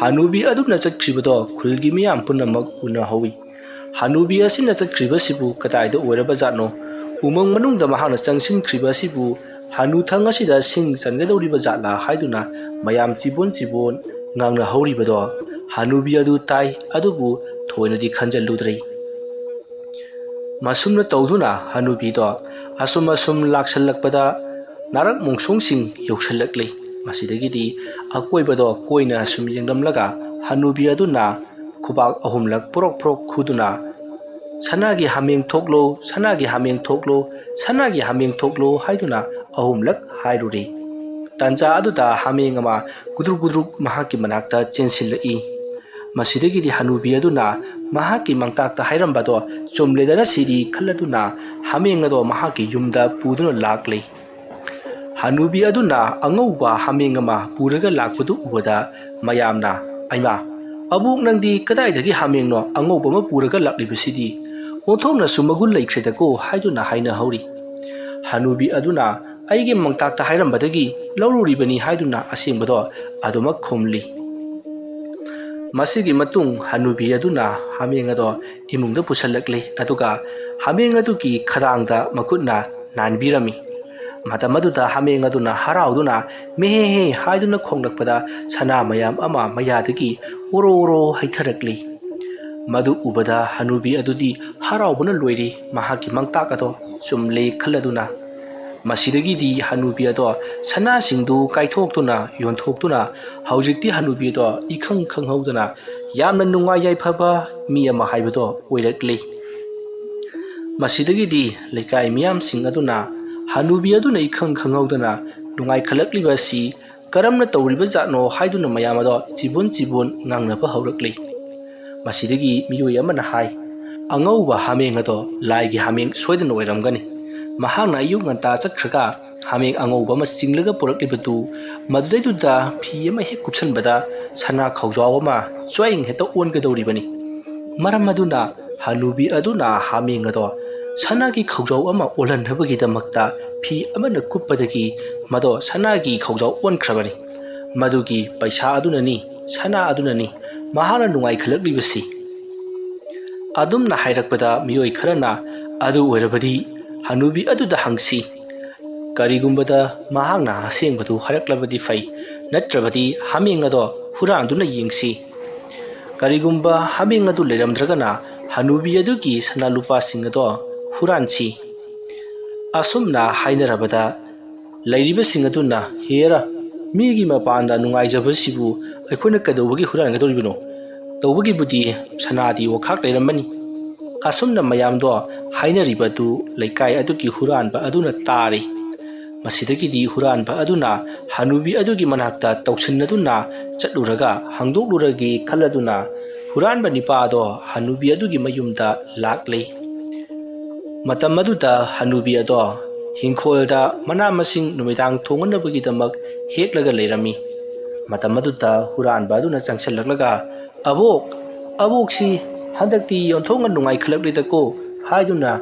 ꯍꯅꯨꯕꯤ ꯑꯗꯨꯅ ꯆꯠꯈ꯭ꯔꯤꯕꯗꯣ ꯈꯨꯜꯒꯤ ꯃꯤꯌꯥꯝ ꯄꯨꯝꯅꯃꯛ ꯎꯅꯍꯧꯏ꯫ ꯍꯅꯨꯕꯤ ꯑꯁꯤꯅ ꯆꯠꯈ꯭ꯔꯤꯕꯁꯤꯕꯨ ꯀꯗꯥꯏꯗ ꯑꯣꯏꯔꯕ ꯖꯥꯠꯅꯣ? ꯎꯃꯪ ꯃꯅꯨꯡꯗ ꯃꯍꯥꯛꯅ ꯆꯪꯁꯤꯟꯈ꯭ꯔꯤꯕ ꯑꯁꯤꯕꯨ ꯍꯅꯨꯊꯪ ꯑꯁꯤꯗ ꯁꯤꯡ ꯆꯟꯒꯗꯧꯔꯤꯕ ꯖꯥꯠꯂꯥ ꯍꯥꯏꯗꯨꯅ ꯃꯌꯥꯝ ꯆꯤꯕꯣꯟ ꯆꯤꯕꯣꯟ ꯉꯥꯡꯅꯍꯧꯔꯤꯕꯗꯣ ꯍꯅꯨꯕꯤ ꯑꯗꯨ ꯇꯥꯏ, ꯑꯗꯨꯕꯨ ꯊꯣꯏꯅꯗꯤ ꯈꯟꯖꯜꯂꯨꯗ꯭ꯔꯦ꯫ ꯃꯁꯨꯝꯅ ꯇꯧꯗꯨꯅ ꯍꯅꯨꯕꯤꯗꯣ ꯑꯁꯨꯝ ꯑꯁꯨꯝ ꯂꯥꯛꯁꯜꯂꯛꯄꯗ ꯅꯥꯔꯛ ꯃꯣꯡꯁꯣꯡꯁꯤꯡ ꯌꯧꯁꯜꯂꯛꯂꯤ꯫ ꯃꯁꯤꯗꯒꯤꯗꯤ ꯑꯀꯣꯏꯕꯗꯣ ꯀꯣꯏꯅ ꯁꯨꯝ ꯌꯦꯡꯂꯝꯂꯒ ꯍꯅꯨꯕꯤ ꯑꯗꯨꯅ ꯈꯨꯕꯥꯛ ꯑꯍꯨꯝꯂꯛ ꯄ꯭ꯔꯣꯛ ꯄ꯭ꯔꯣꯛ ꯈꯨꯗꯨꯅ, "ꯁꯅꯥꯒꯤ ꯍꯥꯃꯦꯡ ꯊꯣꯛꯂꯣ, ꯁꯅꯥꯒꯤ ꯍꯥꯃꯦꯡ ꯊꯣꯛꯂꯣ, ꯁꯅꯥꯒꯤ ꯍꯥꯃꯦꯡ ꯊꯣꯛꯂꯣ" ꯍꯥꯏꯗꯨꯅ ꯑꯍꯨꯝꯂꯛ ꯍꯥꯏꯔꯨꯔꯦ꯫ ꯇꯥꯟꯖꯥ ꯑꯗꯨꯗ ꯍꯥꯃꯦꯡ ꯑꯃ ꯒꯨꯗ꯭ꯔꯨꯛ ꯒꯨꯗ꯭ꯔꯨꯛ ꯃꯍꯥꯛꯀꯤ ꯃꯅꯥꯛꯇ ꯆꯦꯟꯁꯤꯜꯂꯛꯏ꯫ ꯃꯁꯤꯗꯒꯤꯗꯤ ꯍꯅꯨꯕꯤ ꯑꯗꯨꯅ ꯃꯍꯥꯛꯀꯤ ꯃꯪꯇꯥꯛꯇ ꯍꯥꯏꯔꯝꯕꯗꯣ ꯆꯨꯝꯂꯦꯗꯅ ꯁꯤꯗꯤ ꯈꯜꯂꯗꯨꯅ ꯍꯥꯃꯦꯡ ꯑꯗꯣ ꯃꯍꯥꯛꯀꯤ ꯌꯨꯝꯗ ꯄꯨꯗꯨꯅ ꯂꯥꯛꯂꯦ꯫ ꯍꯅꯨꯕꯤ ꯑꯗꯨꯅ ꯑꯉꯧꯕ ꯍꯥꯃꯦꯡ ꯑꯃ ꯄꯨꯔꯒ ꯂꯥꯛꯄꯗꯨ ꯎꯕꯗ ꯃꯌꯥꯝꯅ, "ꯑꯩꯃꯥ, ꯑꯕꯣꯛ ꯅꯪꯗꯤ ꯀꯗꯥꯏꯗꯒꯤ ꯍꯥꯃꯦꯡꯅꯣ ꯑꯉꯧꯕ ꯑꯃ ꯄꯨꯔꯒ ꯂꯥꯛꯂꯤꯕꯁꯤꯗꯤ? ꯑꯣꯟꯊꯣꯛꯅꯁꯨ ꯃꯒꯨꯟ ꯂꯩꯈ꯭ꯔꯦꯗꯀꯣ" ꯍꯥꯏꯗꯨꯅ ꯍꯥꯏꯅꯍꯧꯔꯤ꯫ ꯍꯅꯨꯕꯤ ꯑꯗꯨꯅ "ꯑꯩꯒꯤ ꯃꯪꯇꯥꯛꯇ ꯍꯥꯏꯔꯝꯕꯗꯒꯤ ꯂꯧꯔꯨꯔꯤꯕꯅꯤ" ꯍꯥꯏꯗꯨꯅ ꯑꯁꯦꯡꯕꯗꯣ ꯑꯗꯨꯃꯛ ꯈꯨꯝꯂꯤ꯫ ꯃꯁꯤꯒꯤ ꯃꯇꯨꯡ ꯍꯅꯨꯕꯤ ꯑꯗꯨꯅ ꯍꯥꯃꯦꯡ ꯑꯗꯣ ꯏꯃꯨꯡꯗ ꯄꯨꯁꯜꯂꯛꯂꯤ, ꯑꯗꯨꯒ ꯍꯥꯃꯦꯡ ꯑꯗꯨꯒꯤ ꯈꯗꯥꯡꯗ ꯃꯈꯨꯠꯅ ꯅꯥꯟꯕꯤꯔꯝꯃꯤ꯫ ꯃꯇꯝ ꯑꯗꯨꯗ ꯍꯥꯃꯦꯡ ꯑꯗꯨꯅ ꯍꯔꯥꯎꯗꯨꯅ "ꯃꯦꯍꯦꯍꯦ" ꯍꯥꯏꯗꯨꯅ ꯈꯣꯡꯂꯛꯄꯗ ꯁꯅꯥ ꯃꯌꯥꯝ ꯑꯃ ꯃꯌꯥꯗꯒꯤ ꯑꯣꯔꯣ ꯑꯣꯔꯣ ꯍꯩꯊꯔꯛꯂꯤ꯫ ꯃꯗꯨ ꯎꯕꯗ ꯍꯅꯨꯕꯤ ꯑꯗꯨꯗꯤ ꯍꯔꯥꯎꯕꯅ ꯂꯣꯏꯔꯦ, ꯃꯍꯥꯛꯀꯤ ꯃꯪꯇꯥꯛ ꯑꯗꯣ ꯆꯨꯝꯂꯦ ꯈꯜꯂꯗꯨꯅ꯫ ꯃꯁꯤꯗꯒꯤꯗꯤ ꯍꯅꯨꯕꯤ ꯑꯗꯣ ꯁꯅꯥꯁꯤꯡꯗꯨ ꯀꯥꯏꯊꯣꯛꯇꯨꯅ ꯌꯣꯟꯊꯣꯛꯇꯨꯅ ꯍꯧꯖꯤꯛꯇꯤ ꯍꯅꯨꯕꯤ ꯑꯗꯣ ꯏꯈꯪ ꯈꯪꯍꯧꯗꯅ ꯌꯥꯝꯅ ꯅꯨꯡꯉꯥꯏ ꯌꯥꯏꯐꯕ ꯃꯤ ꯑꯃ ꯍꯥꯏꯕꯗꯣ ꯑꯣꯏꯔꯛꯂꯤ꯫ ꯃꯁꯤꯗꯒꯤꯗꯤ ꯂꯩꯀꯥꯏ ꯃꯤꯌꯥꯝꯁꯤꯡ ꯑꯗꯨꯅ ꯍꯅꯨꯕꯤ ꯑꯗꯨꯅ ꯏꯈꯪ ꯈꯪꯍꯧꯗꯅ ꯅꯨꯡꯉꯥꯏꯈꯠꯂꯛꯂꯤꯕ ꯑꯁꯤ ꯀꯔꯝꯅ ꯇꯧꯔꯤꯕ ꯖꯥꯠꯅꯣ ꯍꯥꯏꯗꯨꯅ ꯃꯌꯥꯝ ꯑꯗꯣ ꯆꯤꯕꯨꯟ ꯆꯤꯕꯨꯟ ꯉꯥꯡꯅꯕ ꯍꯧꯔꯛꯂꯤ꯫ ꯃꯁꯤꯗꯒꯤ ꯃꯤꯑꯣꯏ ꯑꯃꯅ ꯍꯥꯏ, "ꯑꯉꯧꯕ ꯍꯥꯃꯦꯡ ꯑꯗꯣ ꯂꯥꯏꯒꯤ ꯍꯥꯃꯦꯡ ꯁꯣꯏꯗꯅ ꯑꯣꯏꯔꯝꯒꯅꯤ꯫ ꯃꯍꯥꯛꯅ ꯑꯌꯨꯛ ꯉꯟꯇꯥ ꯆꯠꯈ꯭ꯔꯒ ꯍꯥꯃꯦꯡ ꯑꯉꯧꯕ ꯑꯃ ꯆꯤꯡꯂꯒ ꯄꯨꯔꯛꯂꯤꯕꯗꯨ, ꯃꯗꯨꯗꯩꯗꯨꯗ ꯐꯤ ꯑꯃ ꯍꯦꯛ ꯀꯨꯞꯁꯟꯕꯗ ꯁꯅꯥ ꯈꯧꯖꯥꯎ ꯑꯃ ꯆ꯭ꯋꯥꯏꯡ ꯍꯦꯛꯇ ꯑꯣꯟꯒꯗꯧꯔꯤꯕꯅꯤ꯫ ꯃꯔꯝ ꯑꯗꯨꯅ ꯍꯅꯨꯕꯤ ꯑꯗꯨꯅ ꯍꯥꯃꯦꯡ ꯑꯗꯣ ꯁꯅꯥꯒꯤ ꯈꯧꯖꯥꯎ ꯑꯃ ꯑꯣꯜꯍꯟꯅꯕꯒꯤꯗꯃꯛꯇ ꯐꯤ ꯑꯃꯅ ꯀꯨꯞꯄꯗꯒꯤ ꯃꯗꯣ ꯁꯅꯥꯒꯤ ꯈꯧꯖꯥꯎ ꯑꯣꯟꯈ꯭ꯔꯕꯅꯤ꯫ ꯃꯗꯨꯒꯤ ꯄꯩꯁꯥ ꯑꯗꯨꯅꯅꯤ, ꯁꯅꯥ ꯑꯗꯨꯅꯅꯤ ꯃꯍꯥꯛꯅ ꯅꯨꯡꯉꯥꯏꯈꯠꯂꯛꯂꯤꯕꯁꯤ꯫" ꯑꯗꯨꯝꯅ ꯍꯥꯏꯔꯛꯄꯗ ꯃꯤꯑꯣꯏ ꯈꯔꯅ, "ꯑꯗꯨ ꯑꯣꯏꯔꯕꯗꯤ ꯍꯅꯨꯕꯤ ꯑꯗꯨꯗ ꯍꯪꯁꯤ꯫ ꯀꯔꯤꯒꯨꯝꯕꯗ ꯃꯍꯥꯛꯅ ꯑꯁꯦꯡꯕꯗꯨ ꯍꯥꯏꯔꯛꯂꯕꯗꯤ ꯐꯩ, ꯅꯠꯇ꯭ꯔꯕꯗꯤ ꯍꯥꯃꯦꯡ ꯑꯗꯣ ꯍꯨꯔꯥꯟꯗꯨꯅ ꯌꯦꯡꯁꯤ꯫ ꯀꯔꯤꯒꯨꯝꯕ ꯍꯥꯃꯦꯡ ꯑꯗꯨ ꯂꯩꯔꯝꯗ꯭ꯔꯒꯅ ꯍꯅꯨꯕꯤ ꯑꯗꯨꯒꯤ ꯁꯅꯥ ꯂꯨꯄꯥꯁꯤꯡ ꯑꯗꯣ ꯍꯨꯔꯥꯟꯁꯤ꯫" ꯑꯁꯨꯝꯅ ꯍꯥꯏꯅꯔꯕꯗ ꯂꯩꯔꯤꯕꯁꯤꯡ ꯑꯗꯨꯅ, "ꯍꯦꯔꯥ, ꯃꯤꯒꯤ ꯃꯄꯥꯟꯗ ꯅꯨꯡꯉꯥꯏꯖꯕꯁꯤꯕꯨ ꯑꯩꯈꯣꯏꯅ ꯀꯩꯗꯧꯕꯒꯤ ꯍꯨꯔꯥꯟꯒꯗꯧꯔꯤꯕꯅꯣ? ꯇꯧꯕꯒꯤꯕꯨꯗꯤ ꯁꯅꯥꯗꯤ ꯋꯥꯈꯥꯛ ꯂꯩꯔꯝꯃꯅꯤ꯫" ꯑꯁꯨꯝꯅ ꯃꯌꯥꯝꯗꯣ ꯍꯥꯏꯅꯔꯤꯕ ꯑꯗꯨ ꯂꯩꯀꯥꯏ ꯑꯗꯨꯒꯤ ꯍꯨꯔꯥꯟꯕ ꯑꯗꯨꯅ ꯇꯥꯔꯦ꯫ ꯃꯁꯤꯗꯒꯤꯗꯤ ꯍꯨꯔꯥꯟꯕ ꯑꯗꯨꯅ ꯍꯅꯨꯕꯤ ꯑꯗꯨꯒꯤ ꯃꯅꯥꯛꯇ ꯇꯧꯁꯤꯟꯅꯗꯨꯅ ꯆꯠꯂꯨꯔꯒ ꯍꯪꯗꯣꯛꯂꯨꯔꯒꯦ ꯈꯜꯂꯗꯨꯅ ꯍꯨꯔꯥꯟꯕ ꯅꯤꯄꯥ ꯑꯗꯣ ꯍꯅꯨꯕꯤ ꯑꯗꯨꯒꯤ ꯃꯌꯨꯝꯗ ꯂꯥꯛꯂꯦ꯫ ꯃꯇꯝ ꯑꯗꯨꯗ ꯍꯅꯨꯕꯤ ꯑꯗꯣ ꯍꯤꯡꯈꯣꯜꯗ ꯃꯅꯥ ꯃꯁꯤꯡ ꯅꯨꯃꯤꯗꯥꯡ ꯊꯣꯡꯅꯅꯕꯒꯤꯗꯃꯛ ꯍꯦꯛꯂꯒ ꯂꯩꯔꯝꯃꯤ꯫ ꯃꯇꯝ ꯑꯗꯨꯗ ꯍꯨꯔꯥꯟꯕ ꯑꯗꯨꯅ ꯆꯪꯁꯤꯜꯂꯛꯂꯒ, "ꯑꯕꯣꯛ, ꯑꯕꯣꯛꯁꯤ ꯍꯟꯗꯛꯇꯤ ꯑꯣꯟꯊꯣꯛꯅ ꯅꯨꯡꯉꯥꯏꯈꯠꯂꯛꯂꯦꯗꯀꯣ" ꯍꯥꯏꯗꯨꯅ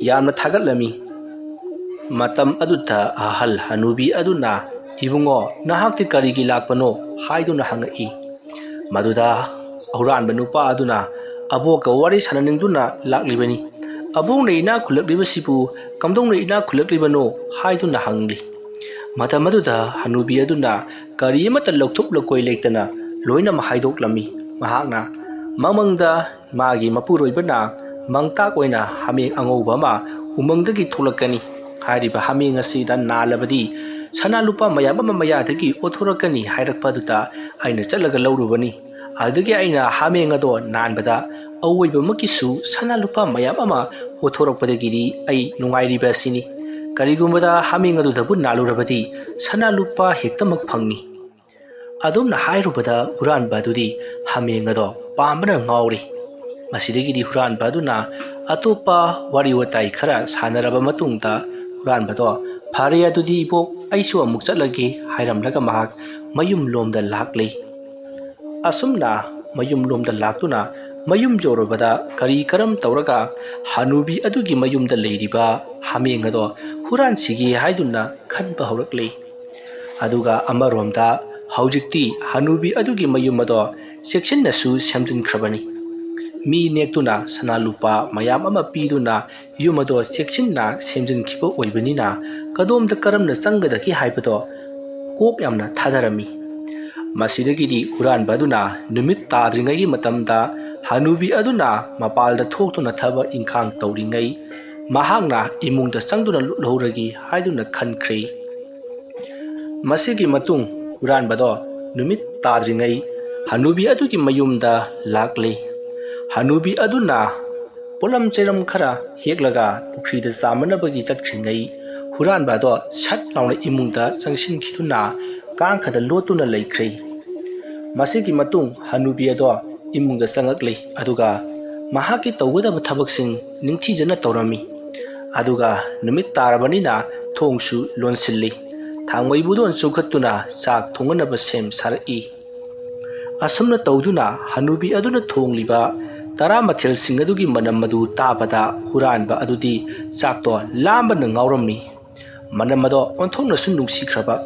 ꯌꯥꯝꯅ ꯊꯥꯒꯠꯂꯝꯃꯤ꯫ ꯃꯇꯝ ꯑꯗꯨꯗ ꯑꯍꯜ ꯍꯅꯨꯕꯤ ꯑꯗꯨꯅ, "ꯏꯕꯨꯡꯉꯣ, ꯅꯍꯥꯛꯇꯤ ꯀꯔꯤꯒꯤ ꯂꯥꯛꯄꯅꯣ?" ꯍꯥꯏꯗꯨꯅ ꯍꯪꯉꯛꯏ꯫ ꯃꯗꯨꯗ ꯍꯨꯔꯥꯟꯕ ꯅꯨꯄꯥ ꯑꯗꯨꯅ, "ꯑꯕꯣꯛꯀ ꯋꯥꯔꯤ ꯁꯥꯟꯅꯅꯤꯡꯗꯨꯅ ꯂꯥꯛꯂꯤꯕꯅꯤ꯫ ꯑꯕꯣꯛꯅ ꯏꯅꯥꯛ ꯈꯨꯜꯂꯛꯂꯤꯕꯁꯤꯕꯨ ꯀꯝꯗꯧꯅ ꯏꯅꯥꯛ ꯈꯨꯜꯂꯛꯂꯤꯕꯅꯣ?" ꯍꯥꯏꯗꯨꯅ ꯍꯪꯂꯤ꯫ ꯃꯇꯝ ꯑꯗꯨꯗ ꯍꯅꯨꯕꯤ ꯑꯗꯨꯅ ꯀꯔꯤ ꯑꯃꯠꯇ ꯂꯧꯊꯣꯛ ꯂꯧꯀꯣꯏ ꯂꯩꯇꯅ ꯂꯣꯏꯅꯃꯛ ꯍꯥꯏꯗꯣꯛꯂꯝꯃꯤ꯫ ꯃꯍꯥꯛꯅ, "ꯃꯃꯪꯗ ꯃꯥꯒꯤ ꯃꯄꯨꯔꯣꯏꯕꯅ ꯃꯥꯡꯇꯥꯛ ꯑꯣꯏꯅ ꯍꯥꯃꯦꯡ ꯑꯉꯧꯕ ꯑꯃ ꯎꯃꯪꯗꯒꯤ ꯊꯣꯛꯂꯛꯀꯅꯤ꯫ ꯍꯥꯏꯔꯤꯕ ꯍꯥꯃꯦꯡ ꯑꯁꯤꯗ ꯅꯥꯜꯂꯕꯗꯤ ꯁꯅꯥ ꯂꯨꯄꯥ ꯃꯌꯥꯝ ꯑꯃ ꯃꯌꯥꯗꯒꯤ ꯑꯣꯠꯊꯣꯔꯛꯀꯅꯤ ꯍꯥꯏꯔꯛꯄ ꯑꯗꯨꯗ ꯑꯩꯅ ꯆꯠꯂꯒ ꯂꯧꯔꯨꯕꯅꯤ꯫ ꯑꯗꯨꯗꯒꯤ ꯑꯩꯅ ꯍꯥꯃꯦꯡ ꯑꯗꯣ ꯅꯥꯟꯕꯗ ꯑꯋꯣꯏꯕꯃꯛꯀꯤꯁꯨ ꯁꯅꯥ ꯂꯨꯄꯥ ꯃꯌꯥꯝ ꯑꯃ ꯄꯨꯊꯣꯔꯛꯄꯗꯒꯤꯗꯤ ꯑꯩ ꯅꯨꯡꯉꯥꯏꯔꯤꯕ ꯑꯁꯤꯅꯤ꯫ ꯀꯔꯤꯒꯨꯝꯕꯗ ꯍꯥꯃꯦꯡ ꯑꯗꯨꯗꯕꯨ ꯅꯥꯜꯂꯨꯔꯕꯗꯤ ꯁꯅꯥ ꯂꯨꯄꯥ ꯍꯦꯛꯇꯃꯛ ꯐꯪꯏ꯫ ꯑꯗꯨꯝꯅ ꯍꯥꯏꯔꯨꯕꯗ ꯍꯨꯔꯥꯟꯕ ꯑꯗꯨꯗꯤ ꯍꯥꯃꯦꯡ ꯑꯗꯣ ꯄꯥꯝꯕꯅ ꯉꯥꯎꯔꯤ꯫ ꯃꯁꯤꯗꯒꯤꯗꯤ ꯍꯨꯔꯥꯟꯕ ꯑꯗꯨꯅ ꯑꯇꯣꯞꯄ ꯋꯥꯔꯤ ꯋꯥꯇꯥꯏ ꯈꯔ ꯁꯥꯟꯅꯔꯕ ꯃꯇꯨꯡꯗ ꯍꯨꯔꯥꯟꯕꯗꯣ, "ꯐꯔꯦ ꯑꯗꯨꯗꯤ ꯏꯕꯣꯛ, ꯑꯩꯁꯨ ꯑꯃꯨꯛ ꯆꯠꯂꯒꯦ" ꯍꯥꯏꯔꯝꯂꯒ ꯃꯍꯥꯛ ꯃꯌꯨꯝ ꯂꯣꯝꯗ ꯂꯥꯛꯂꯤ꯫ ꯑꯁꯨꯝꯅ ꯃꯌꯨꯝ ꯂꯣꯝꯗ ꯂꯥꯛꯇꯨꯅ ꯃꯌꯨꯝ ꯌꯧꯔꯕꯗ ꯀꯔꯤ ꯀꯔꯝ ꯇꯧꯔꯒ ꯍꯅꯨꯕꯤ ꯑꯗꯨꯒꯤ ꯃꯌꯨꯝꯗ ꯂꯩꯔꯤꯕ ꯍꯥꯃꯦꯡ ꯑꯗꯣ ꯍꯨꯔꯥꯟꯁꯤꯒꯦ ꯍꯥꯏꯗꯨꯅ ꯈꯟꯕ ꯍꯧꯔꯛꯂꯤ꯫ ꯑꯗꯨꯒ ꯑꯃꯔꯣꯝꯗ ꯍꯧꯖꯤꯛꯇꯤ ꯍꯅꯨꯕꯤ ꯑꯗꯨꯒꯤ ꯃꯌꯨꯝ ꯑꯗꯣ ꯆꯦꯛꯁꯤꯟꯅꯁꯨ ꯁꯦꯝꯖꯤꯟꯈ꯭ꯔꯕꯅꯤ꯫ ꯃꯤ ꯅꯦꯛꯇꯨꯅ ꯁꯅꯥ ꯂꯨꯄꯥ ꯃꯌꯥꯝ ꯑꯃ ꯄꯤꯗꯨꯅ ꯌꯨꯝ ꯑꯗꯣ ꯆꯦꯛꯁꯤꯟꯅ ꯁꯦꯝꯖꯤꯟꯈꯤꯕ ꯑꯣꯏꯕꯅꯤꯅ ꯀꯗꯣꯝꯗ ꯀꯔꯝꯅ ꯆꯪꯒꯗꯒꯦ ꯍꯥꯏꯕꯗꯣ ꯀꯣꯛ ꯌꯥꯝꯅ ꯊꯥꯗꯔꯝꯃꯤ꯫ ꯃꯁꯤꯗꯒꯤꯗꯤ ꯍꯨꯔꯥꯟꯕ ꯑꯗꯨꯅ ꯅꯨꯃꯤꯠ ꯇꯥꯗ꯭ꯔꯤꯉꯩꯒꯤ ꯃꯇꯝꯗ ꯍꯅꯨꯕꯤ ꯑꯗꯨꯅ ꯃꯄꯥꯜꯗ ꯊꯣꯛꯇꯨꯅ ꯊꯕꯛ ꯏꯪꯈꯥꯡ ꯇꯧꯔꯤꯉꯩ ꯃꯍꯥꯛꯅ ꯏꯃꯨꯡꯗ ꯆꯪꯗꯨꯅ ꯂꯨꯞꯍꯧꯔꯒꯦ ꯍꯥꯏꯗꯨꯅ ꯈꯟꯈ꯭ꯔꯦ꯫ ꯃꯁꯤꯒꯤ ꯃꯇꯨꯡ ꯍꯨꯔꯥꯟꯕꯗꯣ ꯅꯨꯃꯤꯠ ꯇꯥꯗ꯭ꯔꯤꯉꯩ ꯍꯅꯨꯕꯤ ꯑꯗꯨꯒꯤ ꯃꯌꯨꯝꯗ ꯂꯥꯛꯂꯤ꯫ ꯍꯅꯨꯕꯤ ꯑꯗꯨꯅ ꯄꯣꯠꯂꯝ ꯆꯩꯔꯝ ꯈꯔ ꯍꯦꯛꯂꯒ ꯄꯨꯈ꯭ꯔꯤꯗ ꯆꯥꯝꯃꯅꯕꯒꯤ ꯆꯠꯈ꯭ꯔꯤꯉꯩ ꯍꯨꯔꯥꯟꯕ ꯑꯗꯣ ꯁꯠ ꯂꯥꯎꯅ ꯏꯃꯨꯡꯗ ꯆꯪꯁꯤꯟꯈꯤꯗꯨꯅ ꯀꯥꯡꯈꯗ ꯂꯣꯠꯇꯨꯅ ꯂꯩꯈ꯭ꯔꯦ꯫ ꯃꯁꯤꯒꯤ ꯃꯇꯨꯡ ꯍꯅꯨꯕꯤ ꯑꯗꯣ ꯏꯃꯨꯡꯗ ꯆꯪꯉꯛꯂꯤ, ꯑꯗꯨꯒ ꯃꯍꯥꯛꯀꯤ ꯇꯧꯒꯗꯕ ꯊꯕꯛꯁꯤꯡ ꯅꯤꯡꯊꯤꯖꯅ ꯇꯧꯔꯝꯃꯤ꯫ ꯑꯗꯨꯒ ꯅꯨꯃꯤꯠ ꯇꯥꯔꯕꯅꯤꯅ ꯊꯣꯡꯁꯨ ꯂꯣꯟꯁꯤꯜꯂꯤ꯫ ꯊꯥꯡꯃꯩꯕꯨꯗꯣꯟ ꯆꯨꯈꯠꯇꯨꯅ ꯆꯥꯛ ꯊꯣꯡꯅꯅꯕ ꯁꯦꯝ ꯁꯥꯔꯛꯏ꯫ ꯑꯁꯨꯝꯅ ꯇꯧꯗꯨꯅ ꯍꯅꯨꯕꯤ ꯑꯗꯨꯅ ꯊꯣꯡꯂꯤꯕ ꯇꯔꯥ ꯃꯊꯦꯜꯁꯤꯡ ꯑꯗꯨꯒꯤ ꯃꯅꯝ ꯑꯗꯨ ꯇꯥꯕꯗ ꯍꯨꯔꯥꯟꯕ ꯑꯗꯨꯗꯤ ꯆꯥꯛꯇꯣ ꯂꯥꯝꯕꯅ ꯉꯥꯎꯔꯝꯃꯤ꯫ ꯃꯅꯝ ꯑꯗꯣ ꯑꯣꯟꯊꯣꯛꯅꯁꯨ ꯅꯨꯡꯁꯤꯈ꯭ꯔꯕ,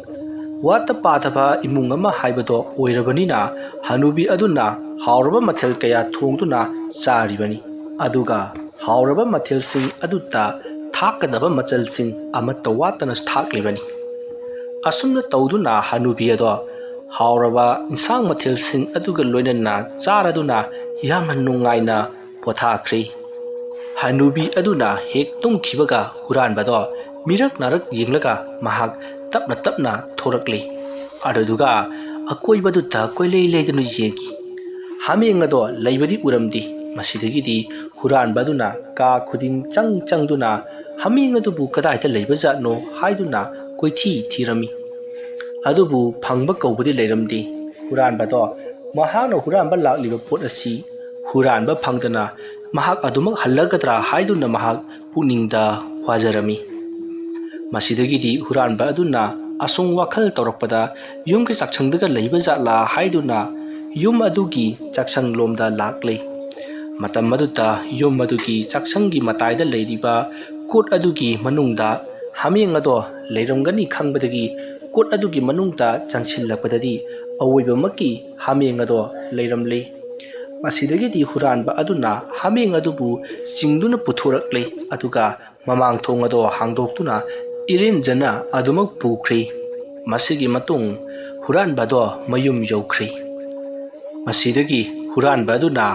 ꯋꯥꯠꯇ ꯄꯥꯗꯕ ꯏꯃꯨꯡ ꯑꯃ ꯍꯥꯏꯕꯗꯣ ꯑꯣꯏꯔꯕꯅꯤꯅ ꯍꯅꯨꯕꯤ ꯑꯗꯨꯅ ꯍꯥꯎꯔꯕ ꯃꯊꯦꯜ ꯀꯌꯥ ꯊꯣꯡꯗꯨꯅ ꯆꯥꯔꯤꯕꯅꯤ꯫ ꯑꯗꯨꯒ ꯍꯥꯎꯔꯕ ꯃꯊꯦꯜꯁꯤꯡ ꯑꯗꯨꯗ ꯊꯥꯛꯀꯗꯕ ꯃꯆꯜꯁꯤꯡ ꯑꯃꯠꯇ ꯋꯥꯠꯇꯅ ꯊꯥꯛꯂꯤꯕꯅꯤ꯫ ꯑꯁꯨꯝꯅ ꯇꯧꯗꯨꯅ ꯍꯅꯨꯕꯤ ꯑꯗꯣ ꯍꯥꯎꯔꯕ ꯏꯟꯁꯥꯡ ꯃꯊꯦꯜꯁꯤꯡ ꯑꯗꯨꯒ ꯂꯣꯏꯅꯅ ꯆꯥꯔꯗꯨꯅ ꯌꯥꯝꯅ ꯅꯨꯡꯉꯥꯏꯅ ꯄꯣꯊꯥꯈ꯭ꯔꯦ꯫ ꯍꯅꯨꯕꯤ ꯑꯗꯨꯅ ꯍꯦꯛ ꯇꯨꯝꯈꯤꯕꯒ ꯍꯨꯔꯥꯟꯕꯗꯣ ꯃꯤꯔꯛ ꯅꯥꯔꯛ ꯌꯦꯡꯂꯒ ꯃꯍꯥꯛ ꯇꯞꯅ ꯇꯞꯅ ꯊꯣꯔꯛꯂꯤ꯫ ꯑꯗꯨꯗꯨꯒ ꯑꯀꯣꯏꯕꯗꯨꯗ ꯀꯣꯏꯂꯩ ꯂꯩꯗꯨꯅ ꯌꯦꯡꯈꯤ꯫ ꯍꯥꯃꯦꯡ ꯑꯗꯣ ꯂꯩꯕꯗꯤ ꯎꯔꯝꯗꯦ꯫ ꯃꯁꯤꯗꯒꯤꯗꯤ ꯍꯨꯔꯥꯟꯕ ꯑꯗꯨꯅ ꯀꯥ ꯈꯨꯗꯤꯡ ꯆꯪ ꯆꯪꯗꯨꯅ ꯍꯥꯃꯦꯡ ꯑꯗꯨꯕꯨ ꯀꯗꯥꯏꯗ ꯂꯩꯕꯖꯥꯠꯅꯣ ꯍꯥꯏꯗꯨꯅ ꯀꯣꯏꯊꯤ ꯊꯤꯔꯝꯃꯤ꯫ ꯑꯗꯨꯕꯨ ꯐꯪꯕ ꯀꯧꯕꯗꯤ ꯂꯩꯔꯝꯗꯦ꯫ ꯍꯨꯔꯥꯟꯕꯗꯣ ꯃꯍꯥꯛꯅ ꯍꯨꯔꯥꯟꯕ ꯂꯥꯛꯂꯤꯕ ꯄꯣꯠ ꯑꯁꯤ ꯍꯨꯔꯥꯟꯕ ꯐꯪꯗꯅ ꯃꯍꯥꯛ ꯑꯗꯨꯃꯛ ꯍꯜꯂꯒꯗ꯭ꯔꯥ ꯍꯥꯏꯗꯨꯅ ꯃꯍꯥꯛ ꯄꯨꯛꯅꯤꯡꯗ ꯋꯥꯖꯔꯝꯃꯤ꯫ ꯃꯁꯤꯗꯒꯤꯗꯤ ꯍꯨꯔꯥꯟꯕ ꯑꯗꯨꯅ ꯑꯁꯨꯝ ꯋꯥꯈꯜ ꯇꯧꯔꯛꯄꯗ ꯌꯨꯝꯒꯤ ꯆꯥꯛꯁꯪꯗꯒ ꯂꯩꯕ ꯖꯥꯠꯂꯥ ꯍꯥꯏꯗꯨꯅ ꯌꯨꯝ ꯑꯗꯨꯒꯤ ꯆꯥꯛꯁꯪ ꯂꯣꯝꯗ ꯂꯥꯛꯂꯦ꯫ ꯃꯇꯝ ꯑꯗꯨꯗ ꯌꯨꯝ ꯑꯗꯨꯒꯤ ꯆꯥꯛꯁꯪꯒꯤ ꯃꯇꯥꯏꯗ ꯂꯩꯔꯤꯕ ꯀꯣꯠ ꯑꯗꯨꯒꯤ ꯃꯅꯨꯡꯗ ꯍꯥꯃꯦꯡ ꯑꯗꯣ ꯂꯩꯔꯝꯒꯅꯤ ꯈꯪꯕꯗꯒꯤ ꯀꯣꯠ ꯑꯗꯨꯒꯤ ꯃꯅꯨꯡꯗ ꯆꯪꯁꯤꯜꯂꯛꯄꯗꯗꯤ ꯑꯋꯣꯏꯕꯃꯛꯀꯤ ꯍꯥꯃꯦꯡ ꯑꯗꯣ ꯂꯩꯔꯝꯂꯦ꯫ ꯃꯁꯤꯗꯒꯤꯗꯤ ꯍꯨꯔꯥꯟꯕ ꯑꯗꯨꯅ ꯍꯥꯃꯦꯡ ꯑꯗꯨꯕꯨ ꯆꯤꯡꯗꯨꯅ ꯄꯨꯊꯣꯔꯛꯂꯦ, ꯑꯗꯨꯒ ꯃꯃꯥꯡ ꯊꯣꯡ ꯑꯗꯣ ꯍꯥꯡꯗꯣꯛꯇꯨꯅ ꯏꯔꯦꯟꯖꯅ ꯑꯗꯨꯃꯛ ꯄꯨꯈ꯭ꯔꯦ꯫ ꯃꯁꯤꯒꯤ ꯃꯇꯨꯡ ꯍꯨꯔꯥꯟꯕꯗꯣ ꯃꯌꯨꯝ ꯌꯧꯈ꯭ꯔꯦ꯫ ꯃꯁꯤꯗꯒꯤ ꯍꯨꯔꯥꯟꯕ ꯑꯗꯨꯅ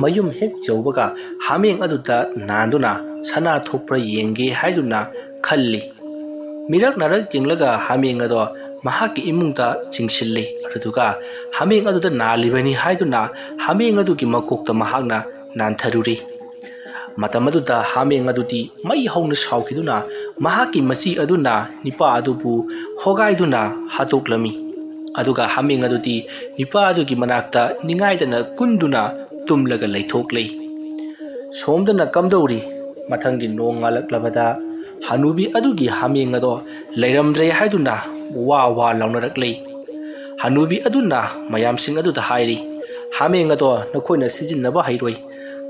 ꯃꯌꯨꯝ ꯍꯦꯛ ꯌꯧꯕꯒ ꯍꯥꯃꯦꯡ ꯑꯗꯨꯗ ꯅꯥꯟꯗꯨꯅ ꯁꯅꯥ ꯊꯣꯛꯄ꯭ꯔꯥ ꯌꯦꯡꯒꯦ ꯍꯥꯏꯗꯨꯅ ꯈꯜꯂꯤ꯫ ꯃꯤꯔꯛ ꯅꯥꯔꯛ ꯌꯦꯡꯂꯒ ꯍꯥꯃꯦꯡ ꯑꯗꯣ ꯃꯍꯥꯛꯀꯤ ꯏꯃꯨꯡꯗ ꯆꯤꯡꯁꯤꯜꯂꯤ꯫ ꯑꯗꯨꯒ ꯍꯥꯃꯦꯡ ꯑꯗꯨꯗ ꯅꯥꯜꯂꯤꯕꯅꯤ ꯍꯥꯏꯗꯨꯅ ꯍꯥꯃꯦꯡ ꯑꯗꯨꯒꯤ ꯃꯀꯣꯛꯇ ꯃꯍꯥꯛꯅ ꯅꯥꯟꯊꯔꯨꯔꯤ꯫ ꯃꯇꯝ ꯑꯗꯨꯗ ꯍꯥꯃꯦꯡ ꯑꯗꯨꯗꯤ ꯃꯩ ꯍꯧꯅ ꯁꯥꯎꯈꯤꯗꯨꯅ ꯃꯍꯥꯛꯀꯤ ꯃꯆꯤ ꯑꯗꯨꯅ ꯅꯤꯄꯥ ꯑꯗꯨꯕꯨ ꯍꯣꯒꯥꯏꯗꯨꯅ ꯍꯥꯠꯇꯣꯛꯂꯝꯃꯤ꯫ ꯑꯗꯨꯒ ꯍꯥꯃꯦꯡ ꯑꯗꯨꯗꯤ ꯅꯤꯄꯥ ꯑꯗꯨꯒꯤ ꯃꯅꯥꯛꯇ ꯅꯤꯡꯉꯥꯏꯗꯅ ꯀꯨꯟꯗꯨꯅ ꯇꯨꯝꯂꯒ ꯂꯩꯊꯣꯛꯂꯦ꯫ ꯁꯣꯝꯗꯅ ꯀꯝꯗꯧꯔꯤ? ꯃꯊꯪꯒꯤ ꯅꯣꯡ ꯉꯥꯜꯂꯛꯂꯕꯗ ꯍꯅꯨꯕꯤ ꯑꯗꯨꯒꯤ ꯍꯥꯃꯦꯡ ꯑꯗꯣ ꯂꯩꯔꯝꯗ꯭ꯔꯦ ꯍꯥꯏꯗꯨꯅ ꯋꯥ ꯋꯥ ꯂꯥꯎꯅꯔꯛꯂꯦ꯫ ꯍꯅꯨꯕꯤ ꯑꯗꯨꯅ ꯃꯌꯥꯝꯁꯤꯡ ꯑꯗꯨꯗ ꯍꯥꯏꯔꯤ, "ꯍꯥꯃꯦꯡ ꯑꯗꯣ ꯅꯈꯣꯏꯅ ꯁꯤꯖꯤꯟꯅꯕ ꯍꯩꯔꯣꯏ꯫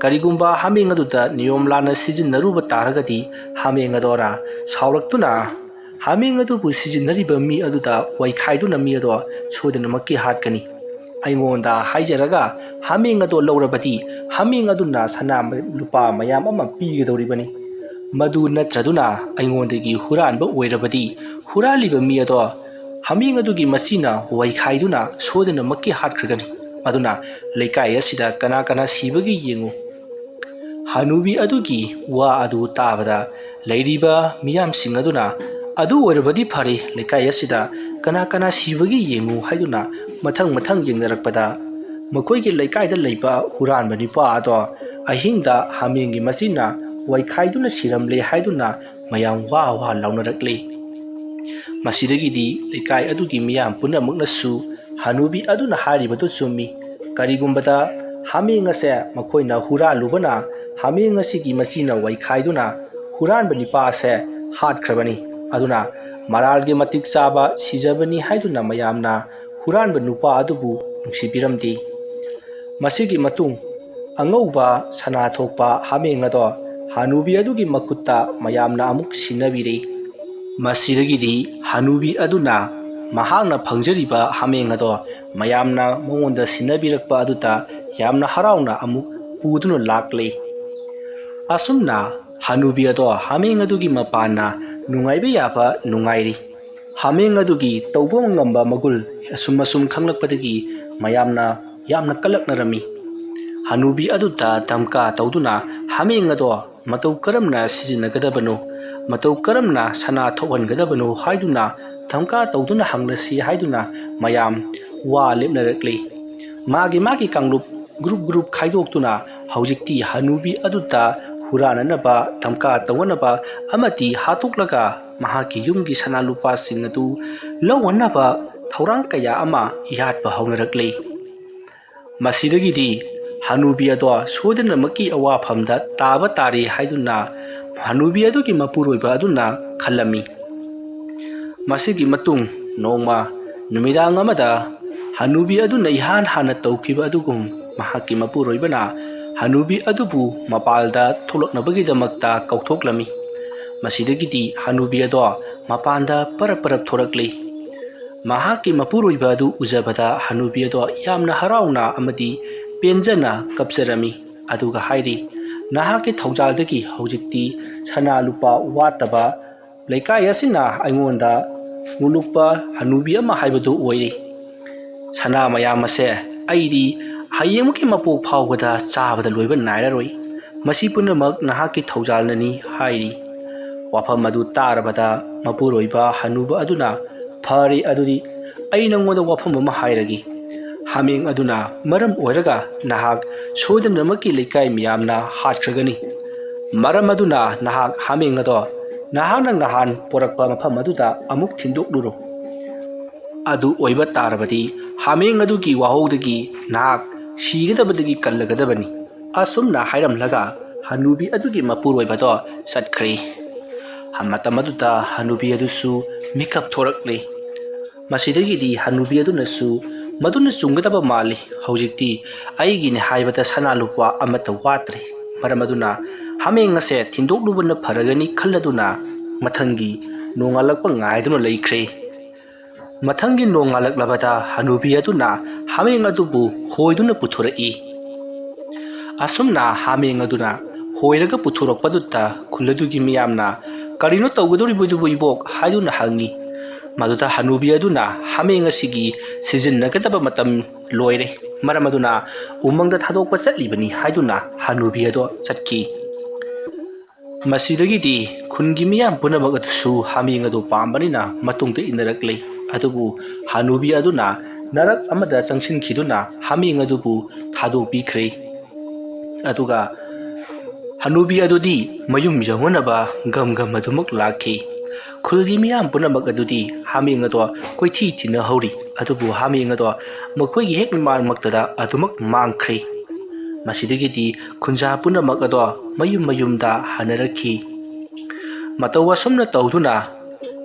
ꯀꯔꯤꯒꯨꯝꯕ ꯍꯥꯃꯦꯡ ꯑꯗꯨꯗ ꯅꯤꯌꯣꯝ ꯂꯥꯟꯅ ꯁꯤꯖꯤꯟꯅꯔꯨꯕ ꯇꯥꯔꯒꯗꯤ ꯍꯥꯃꯦꯡ ꯑꯗꯣꯅ ꯁꯥꯎꯔꯛꯇꯨꯅ ꯍꯥꯃꯦꯡ ꯑꯗꯨꯕꯨ ꯁꯤꯖꯤꯟꯅꯔꯤꯕ ꯃꯤ ꯑꯗꯨꯗ ꯋꯥꯏꯈꯥꯏꯗꯨꯅ ꯃꯤ ꯑꯗꯣ ꯁꯣꯏꯗꯅꯃꯛꯀꯤ ꯍꯥꯠꯀꯅꯤ꯫ ꯑꯩꯉꯣꯟꯗ ꯍꯥꯏꯖꯔꯒ ꯍꯥꯃꯦꯡ ꯑꯗꯣ ꯂꯧꯔꯕꯗꯤ ꯍꯥꯃꯦꯡ ꯑꯗꯨꯅ ꯁꯅꯥ ꯂꯨꯄꯥ ꯃꯌꯥꯝ ꯑꯃ ꯄꯤꯒꯗꯧꯔꯤꯕꯅꯤ꯫ ꯃꯗꯨ ꯅꯠꯇ꯭ꯔꯗꯨꯅ ꯑꯩꯉꯣꯟꯗꯒꯤ ꯍꯨꯔꯥꯟꯕ ꯑꯣꯏꯔꯕꯗꯤ ꯍꯨꯔꯥꯜꯂꯤꯕ ꯃꯤ ꯑꯗꯣ ꯍꯥꯃꯦꯡ ꯑꯗꯨꯒꯤ ꯃꯆꯤꯅ ꯋꯥꯏꯈꯥꯏꯗꯨꯅ ꯁꯣꯏꯗꯅꯃꯛꯀꯤ ꯍꯥꯠꯈ꯭ꯔꯒꯅꯤ꯫ ꯑꯗꯨꯅ ꯂꯩꯀꯥꯏ ꯑꯁꯤꯗ ꯀꯅꯥ ꯀꯅꯥ ꯁꯤꯕꯒꯦ ꯌꯦꯡꯉꯨ꯫" ꯍꯅꯨꯕꯤ ꯑꯗꯨꯒꯤ ꯋꯥ ꯑꯗꯨ ꯇꯥꯕꯗ ꯂꯩꯔꯤꯕ ꯃꯤꯌꯥꯝꯁꯤꯡ ꯑꯗꯨꯅ, "ꯑꯗꯨ ꯑꯣꯏꯔꯕꯗꯤ ꯐꯔꯦ, ꯂꯩꯀꯥꯏ ꯑꯁꯤꯗ ꯀꯅꯥ ꯀꯅꯥ ꯁꯤꯕꯒꯦ ꯌꯦꯡꯉꯨ" ꯍꯥꯏꯗꯨꯅ ꯃꯊꯪ ꯃꯊꯪ ꯌꯦꯡꯅꯔꯛꯄꯗ ꯃꯈꯣꯏꯒꯤ ꯂꯩꯀꯥꯏꯗ ꯂꯩꯕ ꯍꯨꯔꯥꯟꯕ ꯅꯨꯄꯥ ꯑꯗꯣ ꯑꯍꯤꯡꯗ ꯍꯥꯃꯦꯡꯒꯤ ꯃꯆꯤꯅ ꯋꯥꯏꯈꯥꯏꯗꯨꯅ ꯁꯤꯔꯝꯂꯦ ꯍꯥꯏꯗꯨꯅ ꯃꯌꯥꯝ ꯋꯥ ꯋꯥ ꯂꯥꯎꯅꯔꯛꯂꯦ꯫ ꯃꯁꯤꯗꯒꯤꯗꯤ ꯂꯩꯀꯥꯏ ꯑꯗꯨꯒꯤ ꯃꯤꯌꯥꯝ ꯄꯨꯝꯅꯃꯛꯅꯁꯨ ꯍꯅꯨꯕꯤ ꯑꯗꯨꯅ ꯍꯥꯏꯔꯤꯕꯗꯨ ꯆꯨꯝꯃꯤ꯫ ꯀꯔꯤꯒꯨꯝꯕꯗ ꯍꯥꯃꯦꯡ ꯑꯁꯦ ꯃꯈꯣꯏꯅ ꯍꯨꯔꯥꯜꯂꯨꯕꯅ ꯍꯥꯃꯦꯡ ꯑꯁꯤꯒꯤ ꯃꯆꯤꯅ ꯋꯥꯏꯈꯥꯏꯗꯨꯅ ꯍꯨꯔꯥꯟꯕ ꯅꯤꯄꯥ ꯑꯁꯦ ꯍꯥꯠꯈ꯭ꯔꯕꯅꯤ꯫ ꯑꯗꯨꯅ ꯃꯔꯥꯜꯒꯤ ꯃꯇꯤꯛ ꯆꯥꯕ ꯁꯤꯖꯕꯅꯤ ꯍꯥꯏꯗꯨꯅ ꯃꯌꯥꯝꯅ ꯍꯨꯔꯥꯟꯕ ꯅꯨꯄꯥ ꯑꯗꯨꯕꯨ ꯅꯨꯡꯁꯤꯕꯤꯔꯝꯗꯦ꯫ ꯃꯁꯤꯒꯤ ꯃꯇꯨꯡ ꯑꯉꯧꯕ ꯁꯅꯥ ꯊꯣꯛꯄ ꯍꯥꯃꯦꯡ ꯑꯗꯣ ꯍꯅꯨꯕꯤ ꯑꯗꯨꯒꯤ ꯃꯈꯨꯠꯇ ꯃꯌꯥꯝꯅ ꯑꯃꯨꯛ ꯁꯤꯟꯅꯕꯤꯔꯦ꯫ ꯃꯁꯤꯗꯒꯤꯗꯤ ꯍꯅꯨꯕꯤ ꯑꯗꯨꯅ ꯃꯍꯥꯛꯅ ꯐꯪꯖꯔꯤꯕ ꯍꯥꯃꯦꯡ ꯑꯗꯣ ꯃꯌꯥꯝꯅ ꯃꯉꯣꯟꯗ ꯁꯤꯟꯅꯕꯤꯔꯛꯄ ꯑꯗꯨꯗ ꯌꯥꯝꯅ ꯍꯔꯥꯎꯅ ꯑꯃꯨꯛ ꯄꯨꯗꯨꯅ ꯂꯥꯛꯂꯦ꯫ ꯑꯁꯨꯝꯅ ꯍꯅꯨꯕꯤ ꯑꯗꯣ ꯍꯥꯃꯦꯡ ꯑꯗꯨꯒꯤ ꯃꯄꯥꯟꯅ ꯅꯨꯡꯉꯥꯏꯕ ꯌꯥꯕ ꯅꯨꯡꯉꯥꯏꯔꯤ꯫ ꯍꯥꯃꯦꯡ ꯑꯗꯨꯒꯤ ꯇꯧꯕ ꯉꯝꯕ ꯃꯒꯨꯜ ꯑꯁꯨꯝ ꯑꯁꯨꯝ ꯈꯪꯂꯛꯄꯗꯒꯤ ꯃꯌꯥꯝꯅ ꯌꯥꯝꯅ ꯀꯜꯂꯛꯅꯔꯝꯃꯤ꯫ ꯍꯅꯨꯕꯤ ꯑꯗꯨꯗ ꯙꯝꯀꯥ ꯇꯧꯗꯨꯅ ꯍꯥꯃꯦꯡ ꯑꯗꯣ ꯃꯇꯧ ꯀꯔꯝꯅ ꯁꯤꯖꯤꯟꯅꯒꯗꯕꯅꯣ, ꯃꯇꯧ ꯀꯔꯝꯅ ꯁꯅꯥ ꯊꯣꯛꯍꯟꯒꯗꯕꯅꯣ ꯍꯥꯏꯗꯨꯅ ꯙꯝꯀꯥ ꯇꯧꯗꯨꯅ ꯍꯪꯂꯁꯤ ꯍꯥꯏꯗꯨꯅ ꯃꯌꯥꯝ ꯋꯥ ꯂꯦꯞꯅꯔꯛꯂꯤ꯫ ꯃꯥꯒꯤ ꯃꯥꯒꯤ ꯀꯥꯡꯂꯨꯞ ꯒ꯭ꯔꯨꯞ ꯒ꯭ꯔꯨꯞ ꯈꯥꯏꯗꯣꯛꯇꯨꯅ ꯍꯧꯖꯤꯛꯇꯤ ꯍꯅꯨꯕꯤ ꯑꯗꯨꯗ ꯍꯨꯔꯥꯟꯅꯅꯕ, ꯙꯝꯀꯥ ꯇꯧꯅꯅꯕ ꯑꯃꯗꯤ ꯍꯥꯠꯇꯣꯛꯂꯒ ꯃꯍꯥꯛꯀꯤ ꯌꯨꯝꯒꯤ ꯁꯅꯥ ꯂꯨꯄꯥꯁꯤꯡ ꯑꯗꯨ ꯂꯧꯅꯅꯕ ꯊꯧꯔꯥꯡ ꯀꯌꯥ ꯑꯃ ꯌꯥꯠꯄ ꯍꯧꯅꯔꯛꯂꯤ꯫ ꯃꯁꯤꯗꯒꯤꯗꯤ ꯍꯅꯨꯕꯤ ꯑꯗꯣ ꯁꯣꯏꯗꯅꯃꯛꯀꯤ ꯑꯋꯥꯐꯝꯗ ꯇꯥꯕ ꯇꯥꯔꯦ ꯍꯥꯏꯗꯨꯅ ꯍꯅꯨꯕꯤ ꯑꯗꯨꯒꯤ ꯃꯄꯨꯔꯣꯏꯕ ꯑꯗꯨꯅ ꯈꯜꯂꯝꯃꯤ꯫ ꯃꯁꯤꯒꯤ ꯃꯇꯨꯡ ꯅꯣꯡꯃ ꯅꯨꯃꯤꯗꯥꯡ ꯑꯃꯗ ꯍꯅꯨꯕꯤ ꯑꯗꯨꯅ ꯏꯍꯥꯟ ꯍꯥꯟꯅ ꯇꯧꯈꯤꯕ ꯑꯗꯨꯒꯨꯝ ꯃꯍꯥꯛꯀꯤ ꯃꯄꯨꯔꯣꯏꯕꯅ ꯍꯅꯨꯕꯤ ꯑꯗꯨꯕꯨ ꯃꯄꯥꯜꯗ ꯊꯣꯛꯂꯛꯅꯕꯒꯤꯗꯃꯛꯇ ꯀꯧꯊꯣꯛꯂꯝꯃꯤ꯫ ꯃꯁꯤꯗꯒꯤꯗꯤ ꯍꯅꯨꯕꯤ ꯑꯗꯣ ꯃꯄꯥꯟꯗ ꯄꯔꯞ ꯄꯔꯞ ꯊꯣꯔꯛꯂꯤ꯫ ꯃꯍꯥꯛꯀꯤ ꯃꯄꯨꯔꯣꯏꯕ ꯑꯗꯨ ꯎꯖꯕꯗ ꯍꯅꯨꯕꯤ ꯑꯗꯣ ꯌꯥꯝꯅ ꯍꯔꯥꯎꯅ ꯑꯃꯗꯤ ꯄꯦꯟꯖꯅ ꯀꯞꯆꯔꯝꯃꯤ꯫ ꯑꯗꯨꯒ ꯍꯥꯏꯔꯤ, "ꯅꯍꯥꯛꯀꯤ ꯊꯧꯖꯥꯜꯗꯒꯤ ꯍꯧꯖꯤꯛꯇꯤ ꯁꯅꯥ ꯂꯨꯄꯥ ꯋꯥꯠꯇꯕ ꯂꯩꯀꯥꯏ ꯑꯁꯤꯅ ꯑꯩꯉꯣꯟꯗ ꯃꯨꯂꯨꯛꯄ ꯍꯅꯨꯕꯤ ꯑꯃ ꯍꯥꯏꯕꯗꯨ ꯑꯣꯏꯔꯦ꯫ ꯁꯅꯥ ꯃꯌꯥꯝ ꯑꯁꯦ ꯑꯩꯗꯤ ꯍꯌꯦꯡꯃꯛꯀꯤ ꯃꯄꯣꯛ ꯐꯥꯎꯕꯗ ꯆꯥꯕꯗ ꯂꯣꯏꯕ ꯅꯥꯏꯔꯔꯣꯏ꯫ ꯃꯁꯤ ꯄꯨꯝꯅꯃꯛ ꯅꯍꯥꯛꯀꯤ ꯊꯧꯖꯥꯜꯅꯅꯤ" ꯍꯥꯏꯔꯤ꯫ ꯋꯥꯐꯝ ꯑꯗꯨ ꯇꯥꯔꯕꯗ ꯃꯄꯨꯔꯣꯏꯕ ꯍꯅꯨꯕ ꯑꯗꯨꯅ, "ꯐꯔꯦ, ꯑꯗꯨꯗꯤ ꯑꯩ ꯅꯪꯉꯣꯟꯗ ꯋꯥꯐꯝ ꯑꯃ ꯍꯥꯏꯔꯒꯦ꯫ ꯍꯥꯃꯦꯡ ꯑꯗꯨꯅ ꯃꯔꯝ ꯑꯣꯏꯔꯒ ꯅꯍꯥꯛ ꯁꯣꯏꯗꯅꯃꯛꯀꯤ ꯂꯩꯀꯥꯏ ꯃꯤꯌꯥꯝꯅ ꯍꯥꯠꯈ꯭ꯔꯒꯅꯤ꯫ ꯃꯔꯝ ꯑꯗꯨꯅ ꯅꯍꯥꯛ ꯍꯥꯃꯦꯡ ꯑꯗꯣ ꯅꯍꯥꯛꯅ ꯉꯍꯥꯟ ꯄꯣꯔꯛꯄ ꯃꯐꯝ ꯑꯗꯨꯗ ꯑꯃꯨꯛ ꯊꯤꯟꯗꯣꯛꯂꯨꯔꯣ꯫ ꯑꯗꯨ ꯑꯣꯏꯕ ꯇꯥꯔꯕꯗꯤ ꯍꯥꯃꯦꯡ ꯑꯗꯨꯒꯤ ꯋꯥꯍꯧꯗꯒꯤ ꯅꯍꯥꯛ ꯁꯤꯒꯗꯕꯗꯒꯤ ꯀꯜꯂꯒꯗꯕꯅꯤ꯫ ꯑꯁꯨꯝꯅ ꯍꯥꯏꯔꯝꯂꯒ ꯍꯅꯨꯕꯤ ꯑꯗꯨꯒꯤ ꯃꯄꯨꯔꯣꯏꯕꯗꯣ ꯆꯠꯈ꯭ꯔꯦ꯫ ꯃꯇꯝ ꯑꯗꯨꯗ ꯍꯅꯨꯕꯤ ꯑꯗꯨꯁꯨ ꯃꯤꯀꯞ ꯊꯣꯔꯛꯂꯦ꯫ ꯃꯁꯤꯗꯒꯤꯗꯤ ꯍꯅꯨꯕꯤ ꯑꯗꯨꯅꯁꯨ ꯃꯗꯨꯅ ꯆꯨꯝꯒꯗꯕ ꯃꯥꯜꯂꯤ, ꯍꯧꯖꯤꯛꯇꯤ ꯑꯩꯒꯤꯅꯤ ꯍꯥꯏꯕꯗ ꯁꯅꯥ ꯂꯨꯄꯥ ꯑꯃꯠꯇ ꯋꯥꯠꯇ꯭ꯔꯦ꯫ ꯃꯔꯝ ꯑꯗꯨꯅ ꯍꯥꯃꯦꯡ ꯑꯁꯦ ꯊꯤꯟꯗꯣꯛꯂꯨꯕꯅ ꯐꯔꯒꯅꯤ ꯈꯜꯂꯗꯨꯅ ꯃꯊꯪꯒꯤ ꯅꯣꯡꯉꯥꯜꯂꯛꯄ ꯉꯥꯏꯗꯨꯅ ꯂꯩꯈ꯭ꯔꯦ꯫ ꯃꯊꯪꯒꯤ ꯅꯣꯡꯉꯥꯜꯂꯛꯂꯕꯗ ꯍꯅꯨꯕꯤ ꯑꯗꯨꯅ ꯍꯥꯃꯦꯡ ꯑꯗꯨꯕꯨ ꯍꯣꯏꯗꯨꯅ ꯄꯨꯊꯣꯔꯛꯏ꯫ ꯑꯁꯨꯝꯅ ꯍꯥꯃꯦꯡ ꯑꯗꯨꯅ ꯍꯣꯏꯔꯒ ꯄꯨꯊꯣꯔꯛꯄꯗꯨꯗ ꯈꯨꯜ ꯑꯗꯨꯒꯤ ꯃꯤꯌꯥꯝꯅ "ꯀꯔꯤꯅꯣ ꯇꯧꯒꯗꯧꯔꯤꯕꯗꯨꯕꯨ ꯏꯕꯣꯛ?" ꯍꯥꯏꯗꯨꯅ ꯍꯪꯉꯤ꯫ ꯃꯗꯨꯗ ꯍꯅꯨꯕꯤ ꯑꯗꯨꯅ ꯍꯥꯃꯦꯡ ꯑꯁꯤꯒꯤ ꯁꯤꯖꯤꯟꯅꯒꯗꯕ ꯃꯇꯝ ꯂꯣꯏꯔꯦ, ꯃꯔꯝ ꯑꯗꯨꯅ ꯎꯃꯪꯗ ꯊꯥꯗꯣꯛꯄ ꯆꯠꯂꯤꯕꯅꯤ ꯍꯥꯏꯗꯨꯅ ꯍꯅꯨꯕꯤ ꯑꯗꯣ ꯆꯠꯈꯤ꯫ ꯃꯁꯤꯗꯒꯤꯗꯤ ꯈꯨꯟꯒꯤ ꯃꯤꯌꯥꯝ ꯄꯨꯝꯅꯃꯛ ꯑꯗꯨꯁꯨ ꯍꯥꯃꯦꯡ ꯑꯗꯨ ꯄꯥꯝꯕꯅꯤꯅ ꯃꯇꯨꯡꯗ ꯏꯟꯅꯔꯛꯂꯦ꯫ ꯑꯗꯨꯕꯨ ꯍꯅꯨꯕꯤ ꯑꯗꯨꯅ ꯅꯔꯛ ꯑꯃꯗ ꯆꯪꯁꯤꯟꯈꯤꯗꯨꯅ ꯍꯥꯃꯦꯡ ꯑꯗꯨꯕꯨ ꯊꯥꯗꯣꯛꯄꯤꯈ꯭ꯔꯦ꯫ ꯑꯗꯨꯒ ꯍꯅꯨꯕꯤ ꯑꯗꯨꯗꯤ ꯃꯌꯨꯝ ꯌꯧꯅꯅꯕ ꯒꯝ ꯒꯝ ꯑꯗꯨꯃꯛ ꯂꯥꯛꯈꯤ꯫ ꯈꯨꯜꯒꯤ ꯃꯤꯌꯥꯝ ꯄꯨꯝꯅꯃꯛ ꯑꯗꯨꯗꯤ ꯍꯥꯃꯦꯡ ꯑꯗꯣ ꯀꯣꯏꯊꯤ ꯊꯤꯅꯍꯧꯔꯤ꯫ ꯑꯗꯨꯕꯨ ꯍꯥꯃꯦꯡ ꯑꯗꯣ ꯃꯈꯣꯏꯒꯤ ꯍꯦꯛ ꯃꯃꯥꯡꯃꯛꯇꯗ ꯑꯗꯨꯃꯛ ꯃꯥꯡꯈ꯭ꯔꯦ꯫ ꯃꯁꯤꯗꯒꯤꯗꯤ ꯈꯨꯟꯖꯥ ꯄꯨꯝꯅꯃꯛ ꯑꯗꯣ ꯃꯌꯨꯝ ꯃꯌꯨꯝꯗ ꯍꯟꯅꯔꯛꯈꯤ꯫ ꯃꯇꯧ ꯑꯁꯨꯝꯅ ꯇꯧꯗꯨꯅ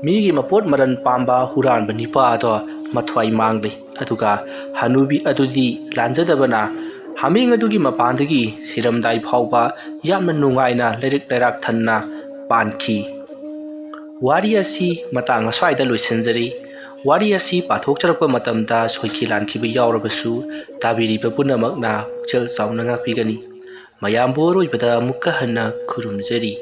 ꯃꯤꯒꯤ ꯃꯄꯣꯠ ꯃꯔꯟ ꯄꯥꯝꯕ ꯍꯨꯔꯥꯟꯕ ꯅꯤꯄꯥ ꯑꯗꯣ ꯃꯊ꯭ꯋꯥꯏ ꯃꯥꯡꯂꯦ꯫ ꯑꯗꯨꯒ ꯍꯅꯨꯕꯤ ꯑꯗꯨꯗꯤ ꯂꯥꯟꯖꯗꯕꯅ ꯍꯥꯃꯦꯡ ꯑꯗꯨꯒꯤ ꯃꯄꯥꯟꯗꯒꯤ ꯁꯤꯔꯝꯗꯥꯏ ꯐꯥꯎꯕ ꯌꯥꯝꯅ ꯅꯨꯡꯉꯥꯏꯅ ꯂꯩꯔꯛ ꯂꯩꯔꯥꯛ ꯊꯟꯅ ꯄꯥꯟꯈꯤ꯫ ꯋꯥꯔꯤ ꯑꯁꯤ ꯃꯇꯥꯡ ꯑꯁ꯭ꯋꯥꯏꯗ ꯂꯣꯏꯁꯤꯟꯖꯔꯤ꯫ ꯋꯥꯔꯤ ꯑꯁꯤ ꯄꯥꯊꯣꯛꯆꯔꯛꯄ ꯃꯇꯝꯗ ꯁꯣꯏꯈꯤ ꯂꯥꯟꯈꯤꯕ ꯌꯥꯎꯔꯕꯁꯨ ꯇꯥꯕꯤꯔꯤꯕ ꯄꯨꯝꯅꯃꯛꯅ ꯄꯨꯛꯆꯦꯜ ꯆꯥꯎꯅ ꯉꯥꯛꯄꯤꯒꯅꯤ꯫ ꯃꯌꯥꯝꯕꯨ ꯑꯔꯣꯏꯕꯗ ꯑꯃꯨꯛꯀ ꯍꯟꯅ ꯈꯨꯔꯨꯝꯖꯔꯤ꯫